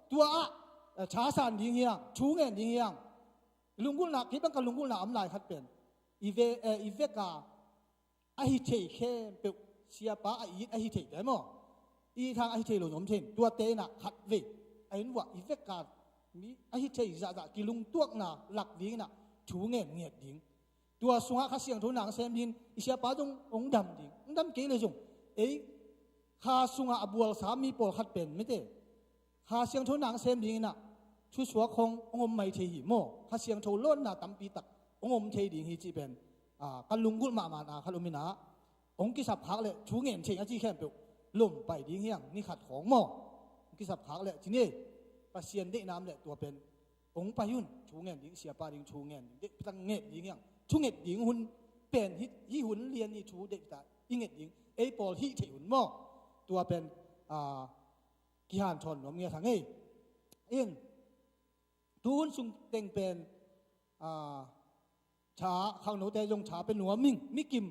Tua ah, eh, thasan ding hiang, thu ngen ding hiang. Lunggulhna, kei bang ka lunggulhna om lai khat pen i ve, eh, i veka a hi thei khempeuh, siapa a it a hi theite maw, i thang a hi thei lo zong om thei in, tuate inah khat vei a in vuah i veka mi a hi thei zahzah kilungtuakna lak dinginah thu ngen ngiat ding. Tua sungah Kha Siangtho nang sem dingin i siapa zong hong dam ding, hong dam kei le zong ei Kha sungah a bualsa mi pawlkhat pen mite Kha Siangtho nang sem dinginah thusuak hong hong om mai thei hi maw. Kha Siangtho lawnna tampi tak hong om thei ding hi cih pen, a, ka lunggulh mahmahna khat om inah, hong kisap khak leh thu ngen thei a ci khempeuh lom pai ding hiang ni khat khawng maw. Hong kisap khak leh ci ni, Pasian deihna om leh tua pen hong pai un, thu ngen ding, siapa ding thu ngen ding, deih pitak nget ding hiang. Thu nget ding hun pen hi, hi hun lian i thu deih pitak i nget ding, ei pawl hih theih hun maw. Tua pen, a, kihanthawn nuam ngiat hang ei. In, tu hun sung teng pen, a, tha, khangnote zong tha pia nuam ing, mi kim.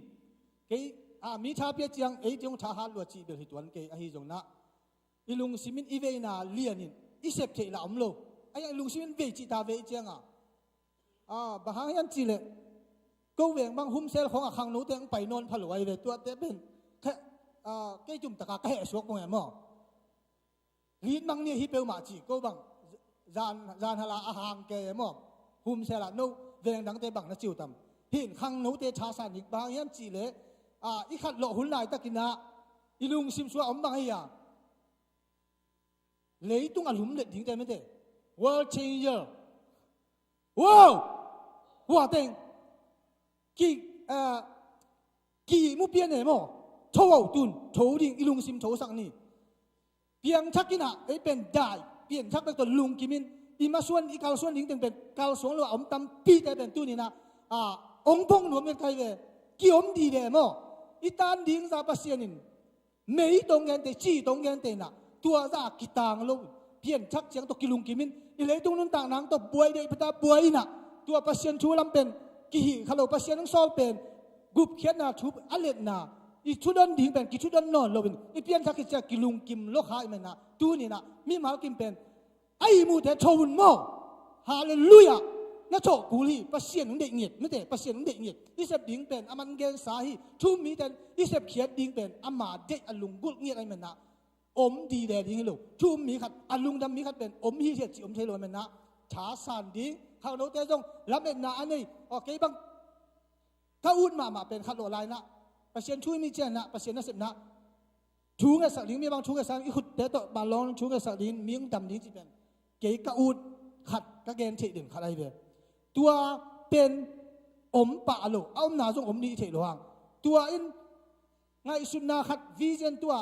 Kei, a, mi tha pia ciang ei zong tha hat lua cih bel hi tuan kei, ahi zongin ah i lungsim in i veina lianin i sep theih lah om lo. A hiang i lungsim in vei cih ta vei ciangah, a, bang hang hiam cih leh ko veng bang humsel khawngah khangnote hong pai nawn pha lo ahi ve, tuate pen khe, a, kei tum takah ka heh suak pong e maw. Lit mang ni hi peuhmah ci, ko bang zan, zan hala a hang kei e maw. Humsel ah no veng dangte bang na ciu tam. Hin khangnote thasan ding bang hiam cih leh, a, i khat lawh hun laitakin ah i lungsim sungah om bang hi a, leitung a lumlet dingte mite, world changer. Wow! Hua teng ki, a, ki mu pian e maw. Tho au tun, tho ding, i lungsim thosak ni. Piangthak inah ei pen dai, piangthak bek tawh lungkim in i masuan, i kalsuan ding teng pen kalsuan lo a om tampite pen tuninah, a, hong pong nuam nget kai ve. Ki-om dide maw. I tan ding zah Pasian in mei tawh hong gente, ci tawh hong gente inah, tua zah a kitang lo, piangthak ciang tawh kilungkim in i leitung nuntak nang tawh buai deih peta buai inah, tua Pasian thu lam pen kihih kha lo, Pasian hong sawl pen gupkhiatna thu a letna, i thudon ding pen kithudon nawn loin i piangthak khit ciang kilungkim lo kha i menah, tuninah mimal kim pen a ihmute tho un maw. Halleluiah. Na thawh kul hi. Pasian hong deih ngiat mite, Pasian hong deih ngiat. I sep ding pen a man gensa hi. Thu-um mite in i sepkhiat ding pen ama deih a lunggulh ngiat ahi menah om dide ding hi lo. Thu-um mi khat, a lungdam mi khat pen om hi hiat cih om thei lo ahi menah thasan ding. Khangnote zong lametna a nei. Aw, kei bang ka ut mahmah pen khat lawh lai inah Pasian thu i mi cianah Pasian nasepna thu ngetsak ding, mi bang thu ngetsak ding, i khutte tawh bang lawng thu ngetsak ding, mi hong dam ding cih pen kei ka ut khat, ka gen theih den khat ahi ve. Tua pen om pah lo, a omna zong om ding i theih lo hang. Tua in ngaihsutna khat, vision, tua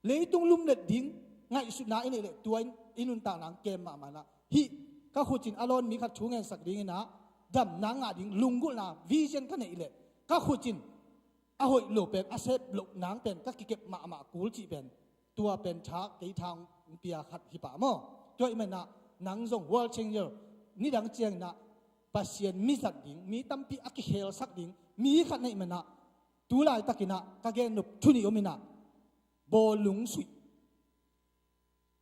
leitung lumlet ding ngaihsutna i neih leh tua in i nuntakna hong kem mahmah inah, hih ka khut in a lawn mi khat thu ngensak dinginah damna ngah ding lunggulhna vision ka neih leh ka khut in a hoih lo pen a sep loh nang pen ka kikep mahmah kul cih pen tua pen tha, kei tha hong pia khat hi pah maw. Tua i menah nang zong world changer, nidang cianginah Pasian mi zat ding, mi tampi a kikhelsak ding mi khat na hih manah, tu laitakinah ka gen nop thu nih om inah, bawlung suih.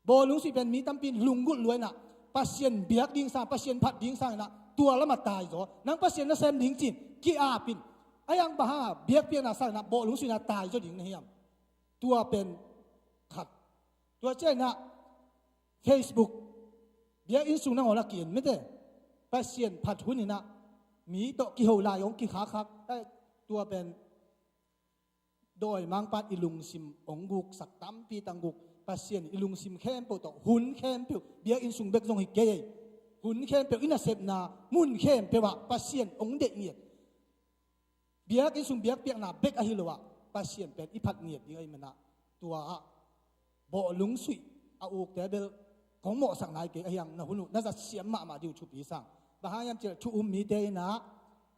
Bawlung suih pen mi tampi in lunggulh lua inah, Pasian biak ding sang, Pasian phat ding sang inah tua lamah taizaw. Nang Pasian nasem ding ci-in ki-ap in, a hiang bang hang biakpiakna sang inah bawlung suih inah taizaw ding na hiam? Tua pen khat. Tua ciang inah Facebook, biakinn sung nangawn a ki-en mete, Pasian phat hun inah mi tawh kiho lai hong kikhakkhak. Eh, tua pen dawimangpa'n i lungsim hong guksak tampi tang guk. Pasian i lungsim khempeuh tawh, hun khempeuh, biakinn sung bek zong hi kei ei, hun khempeuh, i nasepna mun khempeuh ah Pasian hong deih ngiat. Biakinn sung biakpiakna bek ahi lo ah, Pasian pen i phat ngiat ding ahih manah, tua ah bawlung suih a ukte bel kong mawhsak nai kei, a hiang na hun uh na zat siam mahmah ding uh thupi sang. Bang hang hiam cih leh thu um mite inah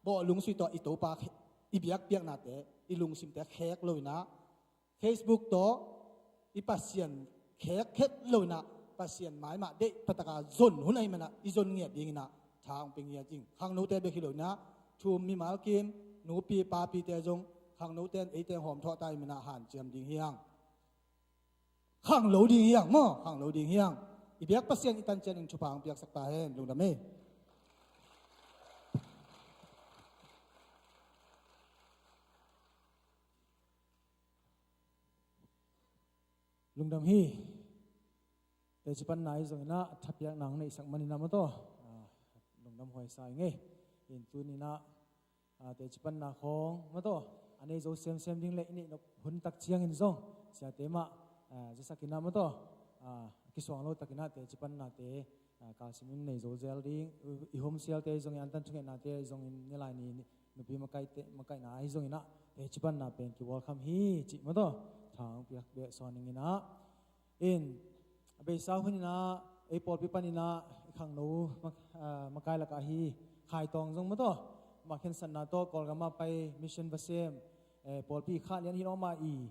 bawlung suih tawh i Topa khe-, i biakpiaknate, i lungsimte khek lo inah, Facebook tawh i Pasian khek khet lo inah, Pasian mai mah deih phataka zon hun ahih manah i zon ngiat ding inah tha hong pia ngiat ing. Khangnote bek hi lo inah, thu um mimal kim, nupi papite zong, khangnote in eite hawm thawh ta ahih manah hanciam ding hi hang. Khanglo ding hi hang maw, khanglo ding hi hang. I biak Pasian i tan ciangin thupha hong piaksak ta hen, lungdam ei. Lungdam hi. Teci panna ahi zong inah thapiakna hong neihsak man inah maw taw, ah, lungdam huai sa ing ei. In tuni inah, ah, teci panna khawng maw taw, a nei zo semsem ding le i neih nop hun tak ciangin zong siate mah, ah, zasak inah maw taw, ah, kisuang lo tak inah teci pannate, ah, kalsim in nei zo zel ding, i, i home sialte ahi zongin, antan thungetnate ahi zongin, nilai ni, ni nupi makaihte, makaihna ahi zong inah teci panna pen ki-welcome hi cih maw taw, tha hong piak beh sawn ing inah. In, a beisa hun inah ei pawlpi pan inah i khangno mak-, ah, makai lakah hi Khai Tawng zong maw taw, mah khensatna tawh Kawlgam ah pai mission va sem, eh, pawlpi khah lian hi lo mah i,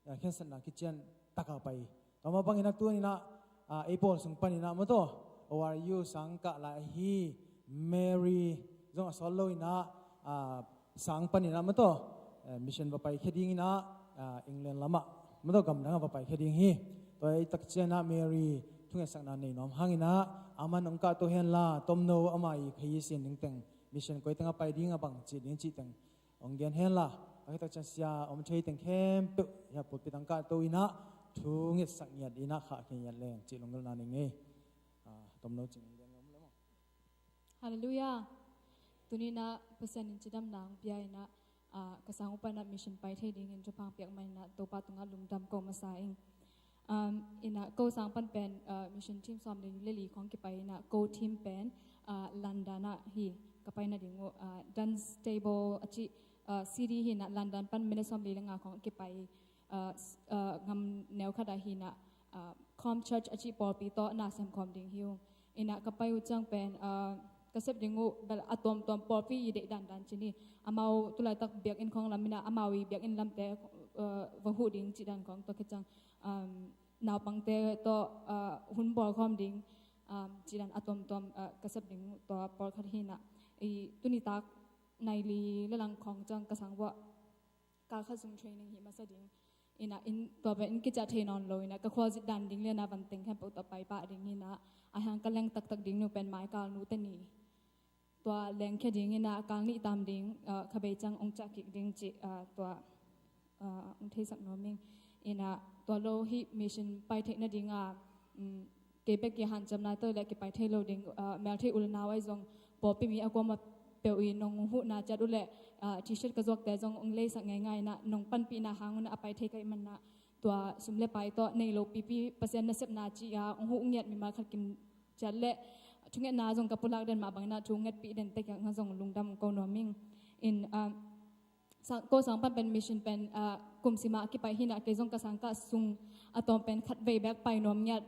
ah, khensatna kician takah pai. Tua mah bang inah tuni inah, ah, ei pawl sung pan inah maw taw, O R U sang kah lai ahi Mary zong a sawt lo inah, ah, sang pan inah maw taw, eh, mission va paikhia ding inah, ah, England lamah maw taw, gamdang ah va paikhia ding hi. Tua i tak ciang inah Mary thungetsakna nei nuam hang inah, aman hong kahto hen la, tomno ama i khayi sin ding teng, mission koi teng a pai ding a bang cih ding cih teng hong gen hen la, a khit tak ciang sia om thei teng khempeuh hiah pulpit ah hong kahto inah thungetsak ngiat inah khahkhia ngiat leng cih lunggulhna nei ing ei. Ah, tomno cing hong gen nuam le maw. Halleluiah. Tuni inah Pasian in cidamna hong pia inah, ah, ka sang uh pan inah mission pai thei dingin thupha hong piak man inah Topa tungah lungdam ko masa ing. Um, inah ko sang pan pen, ah, mission team sawmli le li khawng kipai inah ko team pen, ah, London ah hi ka pai nading uh, ah, Dunstable a cih, ah, city hi inah London pan minute sawmli le nga khawng kipai, ah, s-, ah, gam neu khat ah hi inah, ah, Come Church a cih pawlpi tawh na sem khawm ding hi ung. Inah ka pai uh ciang pen, ah, ka sep ding uh bel a tuamtuam pawlpi i deih dandan ci ni. Amau tulaitak biakinn khawng lam inah amau i biakinn lamte, ah, va huh ding cih dan khawng tawh khit ciang, um, naupangte tawh, ah, hun bawl khawm ding, um, cih dan a tuamtuam, ah, ka sep ding uh tua pawlkhat hi inah. I tuni tak nai li le lang khawng ciang ka sang uah kal khat zong training hih masa ding. Inah in, tua pen in kiciah thei nawn lo inah ka khualzin dan ding le na van teng khempeuh tawh pai pah ding inah, a hiang ka leng taktak ding nu pen mai kal nu te ni. Tua lengkhia ding inah kal nih tam ding, ah, kha bei ciang hong ciah kik ding cih, ah, tua, ah, hong theisak nuam ing. Inah tua lo hih mission pai theih nading a, um, kei bek i hanciamna tawh le kipai thei lo ding, ah, mel thei u le nau ahi zong pawlpi mi a kuamah peuh i nong huhna ciat uh leh, ah, T-shirt ka zuakte zong hong leisak ngeingai inah nong panpihna hang un a pai thei ka hih manah tua sum le pai tawh nei lo pipi Pasian nasepna ci-a hong huh ngiat mimal khat kim ciat le thungetna zong ka pulak den mah bang inah thu ngetpih den tek hiang zong lungdam ko nuam ing. In, ah, sang, ko sang pan pen mission pen, ah, kum sim ah kipai hi inah kei zong ka sangkah sung a tawm pen khat vei bek pai nuam ngiat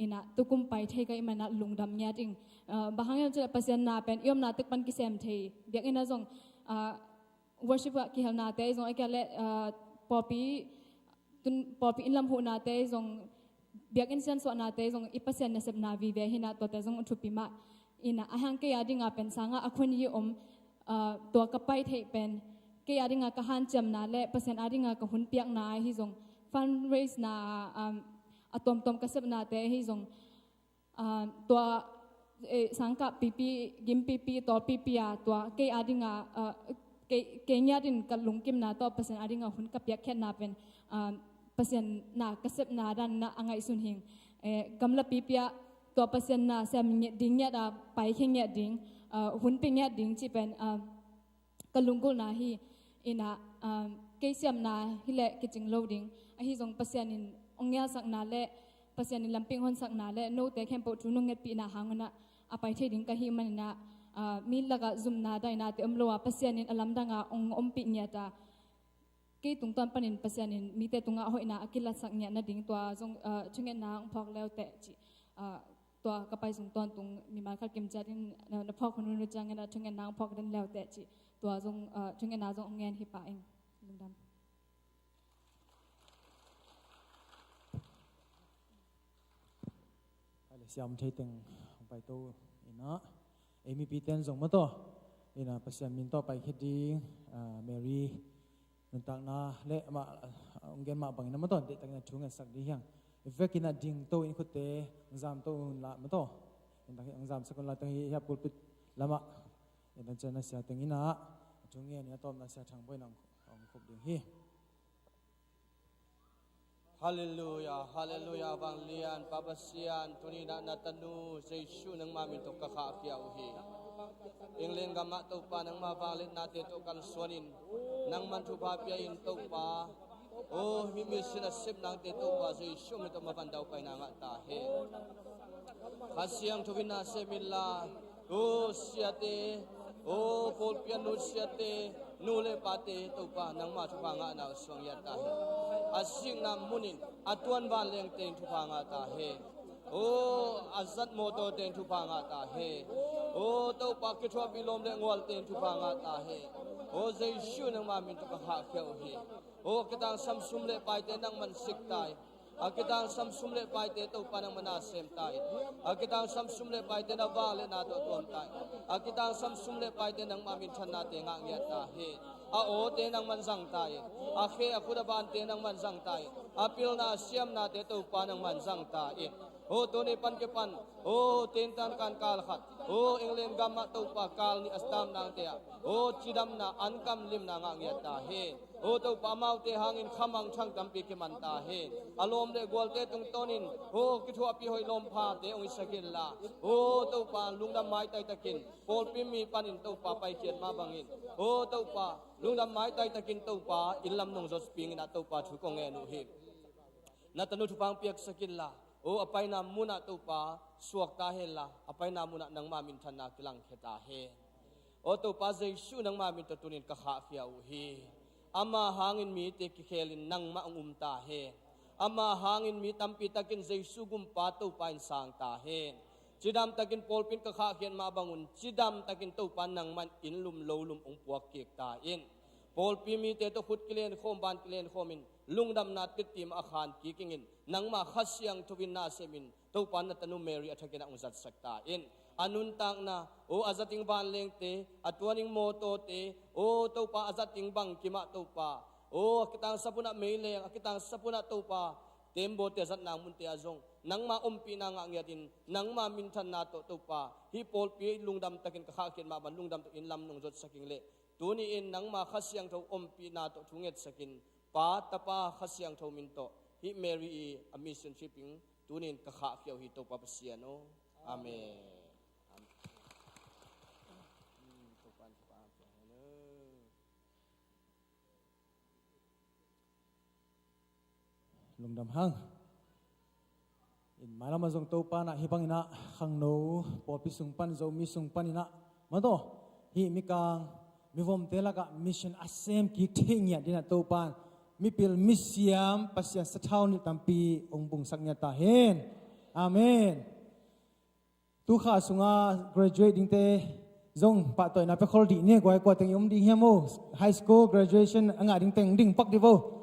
inah tukum pai thei ka hih manah lungdam ngiat ing. Ah, bang hang hiam cih leh Pasian na pen i omna tek pan kisem thei. Biakinn ah zong, ah, worship ah kihelnate zong a kia le, ah, pawlpi, tun pawlpi inn lam huhnate zong, biakinn siansuahnate zong i Pasian nasepna vive hi inah tuate zong thupi mah. Ina a hang kei a dinga pen sangah a khun hi om, ah, tua ka pai theih pen kei a dinga ka hanciamna le Pasian a dinga ka hun piakna ahi zong fundraise na, um, a tuamtuam ka sepnate ahi zong, ah, tua, eh, sangkah pipi, gim pipi, tawl pipi a tua kei a dinga, ah, kei, kei ngiat in ka lungkimna tawh Pasian a dinga hun ka piakkhiatna pen, ah, Pasian na ka sepna dan na a ngaihsun hing. Eh, gamla pipi ah tua Pasian na sem ngiat ding ngiat a paikhia ngiat ding, ah, hun pia ngiat ding cih pen, ah, ka lunggulhna hi. Ina, ah, kei siamna hileh kicing lo ding. Ahi zong Pasian in ong ngialsakna le Pasian in lampi ong honsakna le note khempeuh thu nong ngetpihna hang unah a pai thei ding ka hih manina, ah, mi lakah zumna dainate om lo a Pasian in a lamdanga ong ompih ngiat a kei tungtawn panin Pasian in mite tungah hoihna a kilatsak ngiat nading tua zong, ah, thungetna ong phawk leuteh cih, ah, tua ka pai sung tawntung mimal khat kimciat in na, na phawk hun hun uh ciangin a thungetna ong phawk den leuteh cih tua zong, ah, thungetna zong ong ngen hi pah ing. Lungdam. Pai le siam thei teng hong paito ina, ei mipite in zong mataw ina Pasian min tawh paikhia ding, ah, Mary nuntakna le amah, ah, hong gen mah bangin a mataw deihtakin a thu ngetsak ding hiang. I vekin a dingto in khutte hong zamto unla mataw, hong zamsak unla teng hi, hi a pulpit lamah ina cian a sia teng ina a thu ngen ina tawmna sia Thang Boih in hong, hong khuk ding hi. Halleluia, halleluia, vanglian Pa Pasian, tuni na, na tanu Jesu nangma min tawh ka khahkhia uh hi. England gamah Topa nangma vangliatnate tawh kalsuanin nangman thupha pia in Topa. O, himi sin a sep nangte Topa Jesu min tawh mavan daupaina ngah ta hen. Kha Siangtho in na sem inla, o siate, o pawlpi a nu siate, nu le pate Topa nangma thupha ngahna uh suang hiat ta hen. A sikna munin a tuan vanlengte in thupha ngah ta hen. O a zat mawtawte in thupha ngah ta hen. O Topa kithuahpih lawm le ngualte in thupha ngah ta hen. O Jesu nangma min tawh ka khahkhia uh hi. O kitangsam sum le paite nangman sik ta in. A kitangsam sum le paite Topa nangman na sem ta in. A kitangsam sum le paite na vangliatna tawh tuam ta in. A kitangsam sum le paite nangma minthannate ngah ngiat ta hen. A awte nangman zang ta in. A khe a khut a bante nangman zang ta in. A pilna a siamnate Topa nangman zang ta in. O tuni pan kipan, o tintan kan kal khat, o England gamah Topa kal nih a stam nangte ah, o cidamna, ankam limna ngah ngiat ta hen. O Topa amaute hangin khamang thang tampi kiman ta hen. A lawm le gualte tungtawnin, o kithuahpih hoih lawmphate hong hisak inla, o Topa lungdam maitai takin pawlpi mi panin Topa paikhiat mah bangin, o Topa lungdam maitai takin Topa inn lam nong zot pingin ah Topa thu kong ngen uh hi. Na tanu thupha hong piaksak inla, o a paina munah Topa suak ta henla, a paina munah nangma minthanna kilangkhia ta hen. O Topa Jesu nangma min tawh tunin ka khahkhia uh hi. Ama hangin mite kikhelin nangmah hong um ta hen. Ama hangin mi tampi takin Jesu gumpa Topa in sang ta hen. Cidam takin pawlpi in ka khahkhiat mah bangun cidam takin Topa nangman inn lum lo lum hong puak kik ta in. Pawlpi mite tawh khut kilenkhawm ban kilenkhawmin lungdamna tittim a khan kik ingin nangma Kha Siangtho in na semin Topa na tanu Mary a thakin a hong zatsak ta in. A nuntakna, o a zating vanlengte, a tuaning mawtawte, o Topa a zating bangkimah Topa, o a kitangsap unah meileng, a kitangsap unah Topa teembaw te a zatna munte ah zong nangma ompihna ngah ngiatin nangma minthanna tawh Topa hih pawlpi lungdam takin ka khahkhiat mah ban lungdam takin lam nong zotsak ing leh tuni in nangma Kha Siangtho ompihna tawh thu ngetsakin Pa, Tapa, Kha Siangtho min tawh hih Mary i a mission trip in tunin ka khahkhia uh hi Topa Pasian aw. Amen. Amen. Lungdam hang. In mailam a zong Topa na hih bangin ah khangno pawlpi sung pan Zomi sung panin ah mataw hih mikang mivomte lakah mission a sem kik thei ngiat dinah Topa mipil misiam Pasian sathau nih tampi hong bungsak ngiat ta hen. Amen. Tu kha sunga graduate dingte zong pahtawina pia khol dih ni. Guai, kua teng i om ding hiam aw? High school graduation a ngah ding teng ding pak dih vo.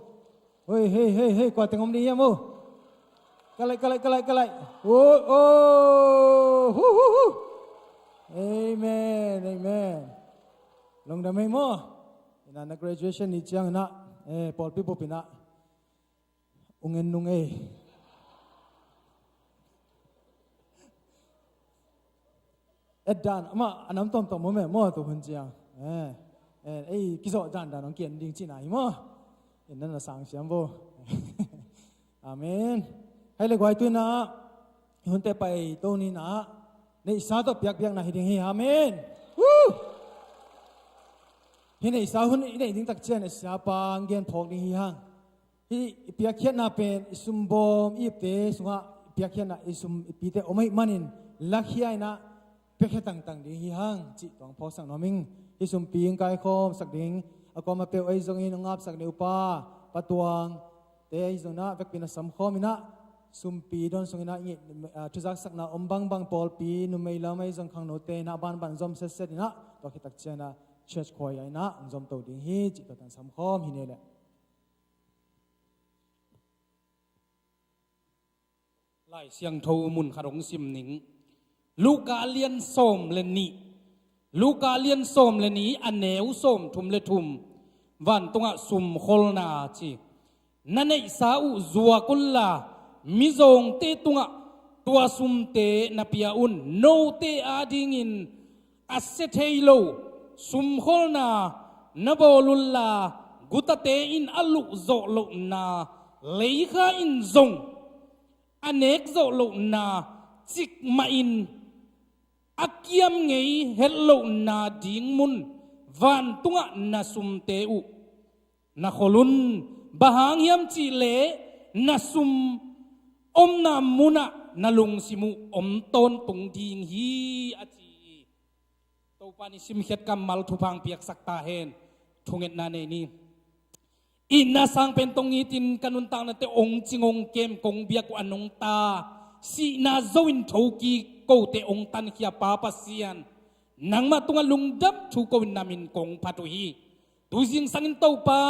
Hei, hei, hei, hei, kua teng om ding hiam aw? Ka laih, ka laih, ka laih, ka laih. Oh, oh, hu, hu, hu. Amen, amen. Lungdam ei maw. Ina na graduation ni ciang ina, eh, pawlpi bup ina. Ungen nung ei. Et dan, ama, a nam tawmtawm maw me, maw tu hun ciang. Eh, eh, ei, kizawh dan dan ong kian ding cina hi maw. Ina na sang siam bo. Amen. Hai le guai tu ina, hunte pai to ni ina, neihsa tawh piakpiakna hi ding hi. Amen. Woo! Hi neihsa hun i neih ding tak ciang neihsa pang gen phawk ding hi hang. Hi i piakkhiatna pen i sumbawm i ipte sungah i piakkhiatna i sum i pite om ahih manin lakhia ina piakhia tangtang ding hi hang cih tuang phawksak nuam ing. Hi sumpi ing kaikhawmsak ding a kuama peuh ahi zongin a ngapsak ni upa patuang te ahi zongin ah vekpi na samkhawm ina sumpi dawn sung ina i, ah, thuzaksakna om bangbang pawlpi numei lam ahi zong khangnote ina banban zom setset ina tua khitak ciang ina church choir ina ong zom to ding hi cih tua tan samkhawm hi ne le. Lai Siangtho mun khat hong sim ning. Luka lian sawm le nih. Luka lian sawm le nih a neu sawm thum le thum. Vantungah sumkholna ci. Na neihsa uh zuak unla mizawngte tungah tua sumte na pia un. Note adingin a sia thei lo sumkholna na bawl unla gutate in a luhzawh lohna leikha in zong a nekzawh lohna cikmah in a kiam ngei het lohna ding mun vantungah na sumte uh na khol un. Bang hang hiam cihleh na sum omna munah na lungsim uh om tawntung ding hi a ci hi. Topa in i simkhiat kammal thupha hong piaksak ta hen. Thungetna nei ni. Itna sang pen tong itin ka nuntaknate ong cing ong kem kong biak uh a nungta sihna zo in thokik kote ong tankhia Pa Pasian, nangmah tungah lungdam thu ko in na min kong phat uh hi. Tu zingsangin Topa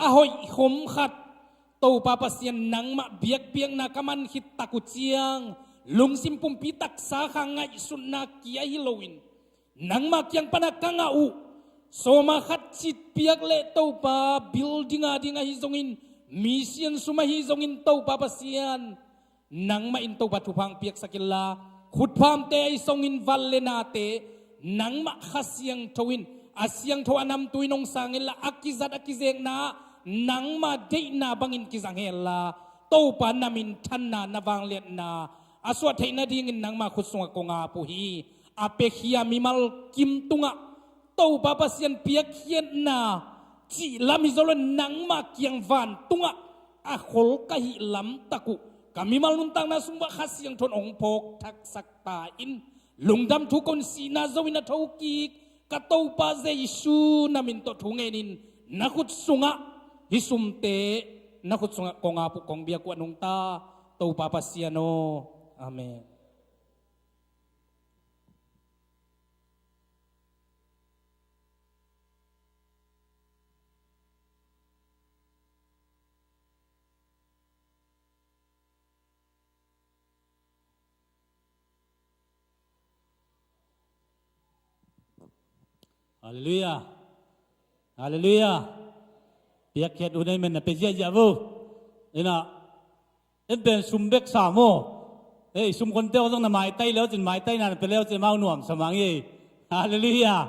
a hoih khom khat Topa Pasian nangmah biakpiakna ka man khit tak uh ciang lungsim pumpi taksa kha ngaihsutna kia hi loin nangmah kiang pana ka ngah uh sawma khat citpiak le Topa building a ding ahi zongin mission sum ahi zongin Topa Pasian nangmah in Topa thupha hong piaksak inla khutphamte ahi songin vat le nate nangmah Kha Siangtho in a siangtho a namtui in hong sang inla a kizat a kizekna nangmah deihna bangin kizang henla Topa na minthanna na vangliatna a suah theih nadingin nangmah khut sungah kong ap uh hi. A piakhia mimal kim tungah Topa Pasian piakkhiatna cih lam hi zo lo nangmah kiang vantungah a khol ka hih lamtak uh ka mimal nuntakna sung uah Kha Siangtho in ong phawk thaksak ta in lungdam thu ko in sihna zo in a thokik ka Topa Jesu na min tawh thu ngenin na khut sungah hi sumte na khut sungah kong ap uh kong biak uh a nungta Topa Pasian aw. Amen. Halleluiah. Halleluiah. Piakkhiat uh nei men na pe ziahziah vo. Ina en pen sum bek sa maw? Ei, sum khonte aw zong na maitai leucin, maitaina na pe leucin amau nuamsa mang ei. Halleluiah.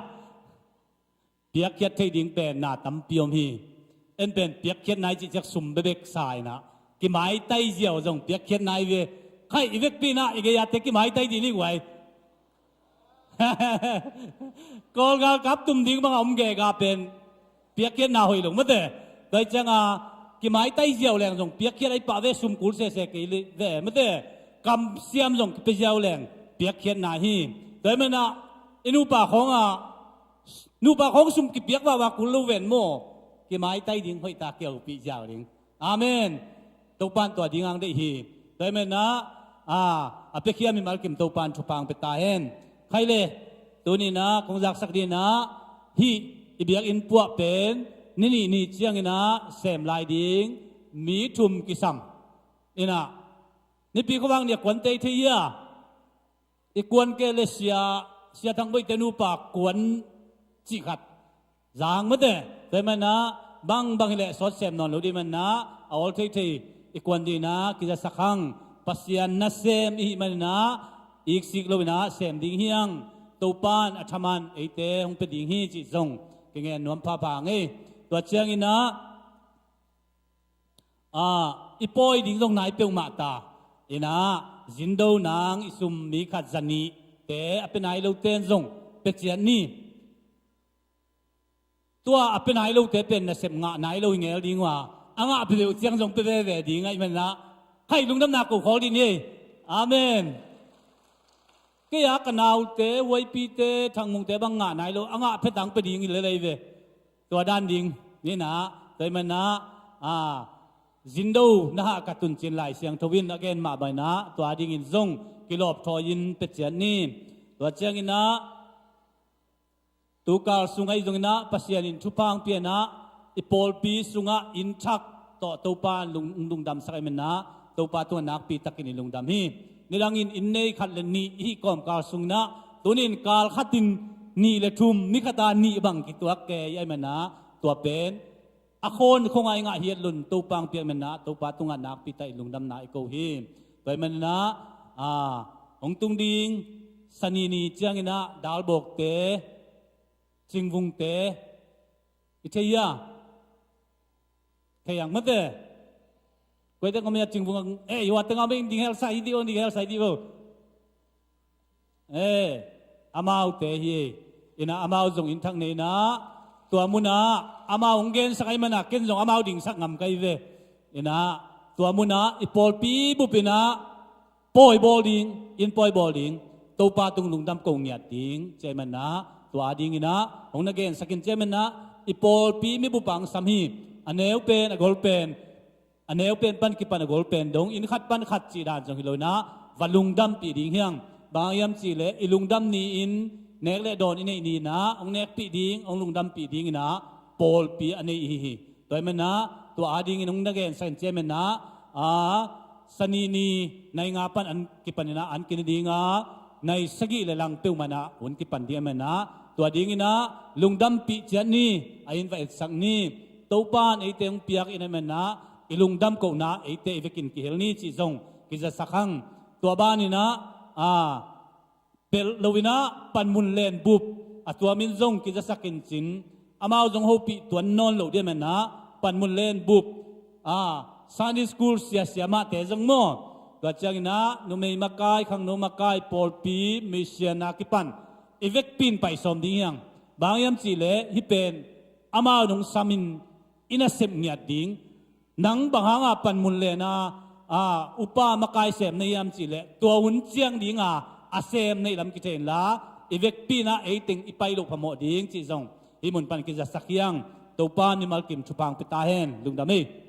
Piakkhiat theih ding pen na tampi om hi. En pen piakkhiat nai cihciak sum bebek sa ina kimaitai ziau zong piakkhiat nai ve. Khai i vekpi ina i gei-ate kimaitai dih ni guai. Kawlgal kap tum ding banga om gega pen piakkhiatna hoih lo mate. Tua hi cianga kimaitai ziau leng zong piakkhiat ahi pah ve, sum kul sese kei ve mate. Kamsiam zong kipia ziau leng piakkhiatna hi. Tua hi mena i nupa khawnga nupa khawng sum kipiak vava kul lo ven maw? Kimaitai ding hoih ta kiaupih ziau ding. Amen. Topan tua ding ang deih hi. Tua hi mena a piakhia mimal kim Topan thupha ang pe ta hen. Khai le tunina kong zaksak dina hih i biakinn puah pen ni nih ni ciangina sem lai ding mi thum kisam ina nipi khuavang nia kuan tei thei ia. I kuan ke le sia Sia Thang Boih te nupa kuan cih khat zang mate. Tua hi manah bangbang hileh sawt sem nawn lo dih manah a awl theithei i kuan dihna kizasak hang. Pasian nasem i hih maninah iksik loinah sem ding hiang. Topan a thaman eite hong pia ding hi cih zong kingen nuam phapha ngei. Tua cianginah a, i pawi ding zong nai peuhmah ta. Inah zindo nang i sum mi khat zanih te a pia nai lo ten zong pia ciat ni. Tua a pia nai lote pen nasep ngah nai lo hi ngel ding uh a, a ngah pia deuh ciang zong pia veve ding ahih manah khaih lungdamna ko khawl dih ni. Amen. Kei a ka naute, huaipite, thangmungte bang ngah nai lo, a ngah phetang pia ding hi lelei ve. Tua dan ding ninah tua hi manah a, zindo na hah ka tuncin Lai Siangtho in a gen mah banginah tua dingin zong kilawp thawi in pia ciat ni. Tua cianginah tukal sungah i zonginah Pasian in thupha hong pianah i pawlpi sungah inn thak tawh Topa lung, lungdamsak ahih manah Topa tungah nakpi takin i lungdam hi. Nidangin inn nei khat le nih i hih kawmkal sunginah tunin kal khatin nih le thum, ni khata nih bang kituak kei ahih manah tua pen a khawn khawnga i ngah hiat lun Topa hong piak manah Topa tungah nakpi tak i lungdamna i ko hi. Tua hi manah a, hong tung ding Sani ni cianginah Dalbawkte, Cingvungte i thei hia? Thei ang mate. Kuaite ngom hia Cingvung ang, eh, i huate ngam ing ding hel sai dih o, ding hel sai dih o. Eh, amaute hi. Inah amau zong inn thak nei inah tua munah amau hong gensak ahih manah ken zong amau dingsak ngam ka hi ve. Inah tua munah i pawlpi bup inah pawi bawl ding, inn pawi bawl ding, Topa tung lungdam ko ngiat ding ci ahih manah tua dinginah hong na gensak in ci ahih manah i pawlpi mibup ang sam hi. A neu pen, a gol pen, a neu pen pan kipan a gol pen dong, inn khat pan khat cih dan zong hi lo inah va lungdampih ding hiang. Bang hiam cihleh i lungdam ni-in nek le dawn i neih ni inah hong nekpih ding, hong lungdampih dinginah pawlpi a nei i hi hi. Tua hi manah tua a dingin hong na gensak in ci ahih manah a, Sani ni nai nga pan an kipaninah an kina dinga nai sagih le lang peuhmanah hun kipan ding ahih manah tua dinginah lungdampih ciat ni, a inn va etsak ni. Topan eite hong piak in ahih manah i lungdam kohna eite i vekin kihel ni cih zong kizasak hang. Tua baninah a, pelh loinah panmun len bup a tuamin zong kizasak in cin, amau zong hopih tuan nawn lo dih manah panmun len bup a, Sunday school siasia mahte zong maw, tua cianginah numei makai, khangno makai, pawlpi mission a kipan i vekpi in paisawm ding hiang. Bang hiam cihleh hih pen amau nong samin i nasep ngiat ding. Nang bang hanga panmun lena a, upa makai sem na hiam cihleh tua hun ciang dinga a sem neih lam kithei inla, i vekpi inah eiteng i pai loh phamawh ding cih zong hih mun pan kizasak hiang. Topa mimal kim thupha hong pia ta hen. Lungdam ei.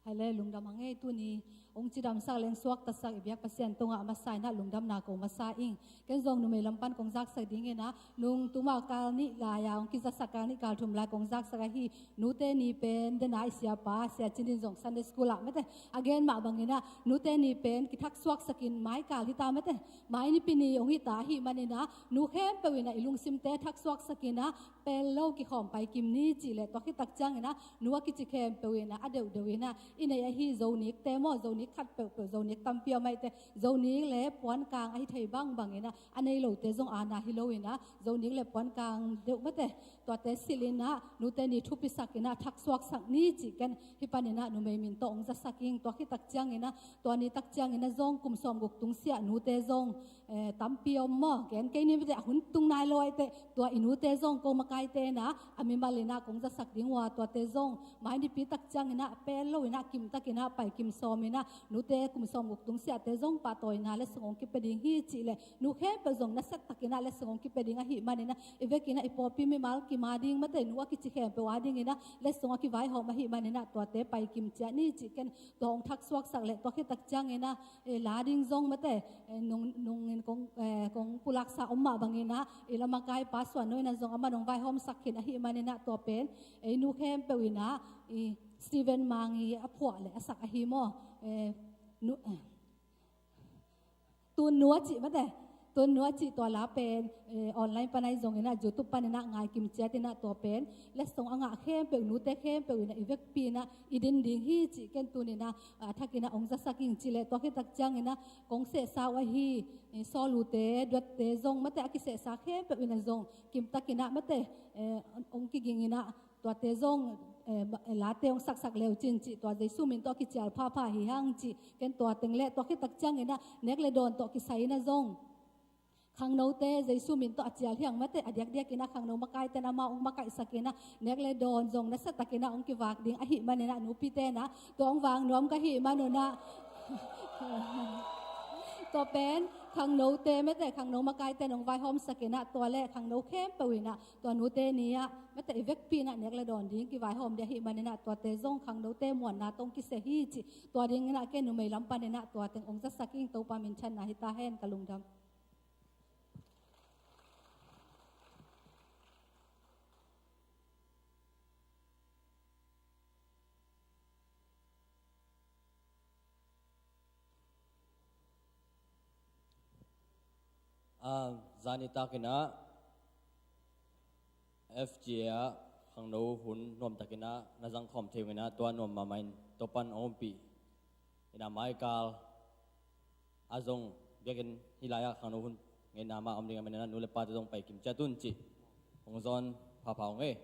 Hai le, lungdam hang ei. Tuni hong cidamsak le hong suaktasak i biak Pasian tungah a masa inah lungdamna ko masa ing. Ken zong numei lam pan kong zaksak dinginah, nung tuma kal nih lai-a hong kizasak, kal nih kal thum lai kong zaksak ahi, nute ni pen dena i siapa Sia Cin in zong Sunday school ah mate a gen mah banginah nute ni pen kithaksuaksakin mai kal hita mate, mai nipi ni hong hita ahih maninah nu khempeuh inah i lungsimte thaksuaksakinah pel lo kikhawm paikim ni cihleh tua khitak cianginah nu a kici khempeuh inah a deuhdeuh inah i nei ahi Zonikte maw, Zonik khat peuhpeuh, Zonik tampi a maite, Zonik le puankang ahi thei bangbang inah a nei lote zong aana hi lo inah Zonik le puankang deuh mate, tuate silh inah nute ni thupisak inah thaksuaksak ni cih ken hih paninah numei min tawh hong zasak ing. Tua khitak cianginah tua ni tak cianginah zong kum sawmguk tungsiah nute zong eh, tampi om maw, gen kei ni mate, a hun tung nai lo aite, tua i nute zong ko makaite inah a mimal inah kong zasak ding uh a, tuate zong mai nipi tak cianginah pel lo inah kimtak inah paikim sawm inah Nute kum sawmguk tung siate zong pahtawina letsong hong kipia ding hi cih leh, nu khempeuh zong nasia takin ah letsong hong kipia ding ahih manin ah, i vekin ah i pawlpi mimal kim a ding mate, nu a kici khempeuh a dingin ah letsong a kivaihawm ahih manin ah, tuate pai kim ciat ni cih ken tua hong thaksuaksak leh, tua khit tak ciangin ah, eh, la ding zong mate, eh, nung, nungin kong, eh, kong pulaksa om mah bangin ah, i la makaipa Suan No in ah zong aman hong vaihawmsak khin ahih manin ah, tua pen, eh, nu khempeuh in ah, i Steven Mangi a phuah leh a sak ahi maw? Eh, nu, eh, Tun Nu a cih mate. Tun Nu a cih tua la pen, eh, online pan ahi zongin ah, YouTube panin ah ngai kim ciatin ah, tua pen letsong a ngah khempeuh, nute khempeuh in ah i vekpi in ah i din ding hi cih ken tunin ah, a thakin ah hong zasak ing cih leh, tua khit tak ciangin ah kong sehsa uh ahi, eh, Sawlute, Duatte zong mate, a kisehsa khempeuh in ah zong kimtakin ah mate, eh, hong kigingin ah, tuate zong, eh, ba-, eh, late hong saksak leu cin cih, tua Jesu min tawh a kicial phapha hi hang cih ken tua teng leh, tua khit tak ciangin ah nek le dawn tawh kisai in ah zong, khangnote Jesu min tawh a cial hi hang mate, a diakdiakin ah khangno makaiten amau hong makaihsakin ah, nek le dawn zong nasia takin ah hong kivak ding ahih manin ah, nupite in ah tua hong vak nuam ka hih manun ah, tua pen khangnote mate, khangno makaiten hong vaihawmsakin ah, tua leh khangno khempeuh in ah tua nute ni ah mate, i vekpi in ah nek le dawn ding kivaihawm ding ahih manin ah, tuate zong khangnote muanna tawh hong kisia hi cih, tua dingin ah ken numei lam panin ah tua teng hong zasak ing. Topa minthanna hi ta hen. Ka lungdam. Ah, zani takin ah F G A ah khangno hun nuamtakin ah na zangkhawm thei ung in ah, tua nuam mahmah in Topan hong ompih in ah, maikal a zong biakinn hih lai-ah khangno hun ngeina mah om ding ahih manin ah, nu le pate zong pai kim ciat un cih hong zawn phapha ung ei.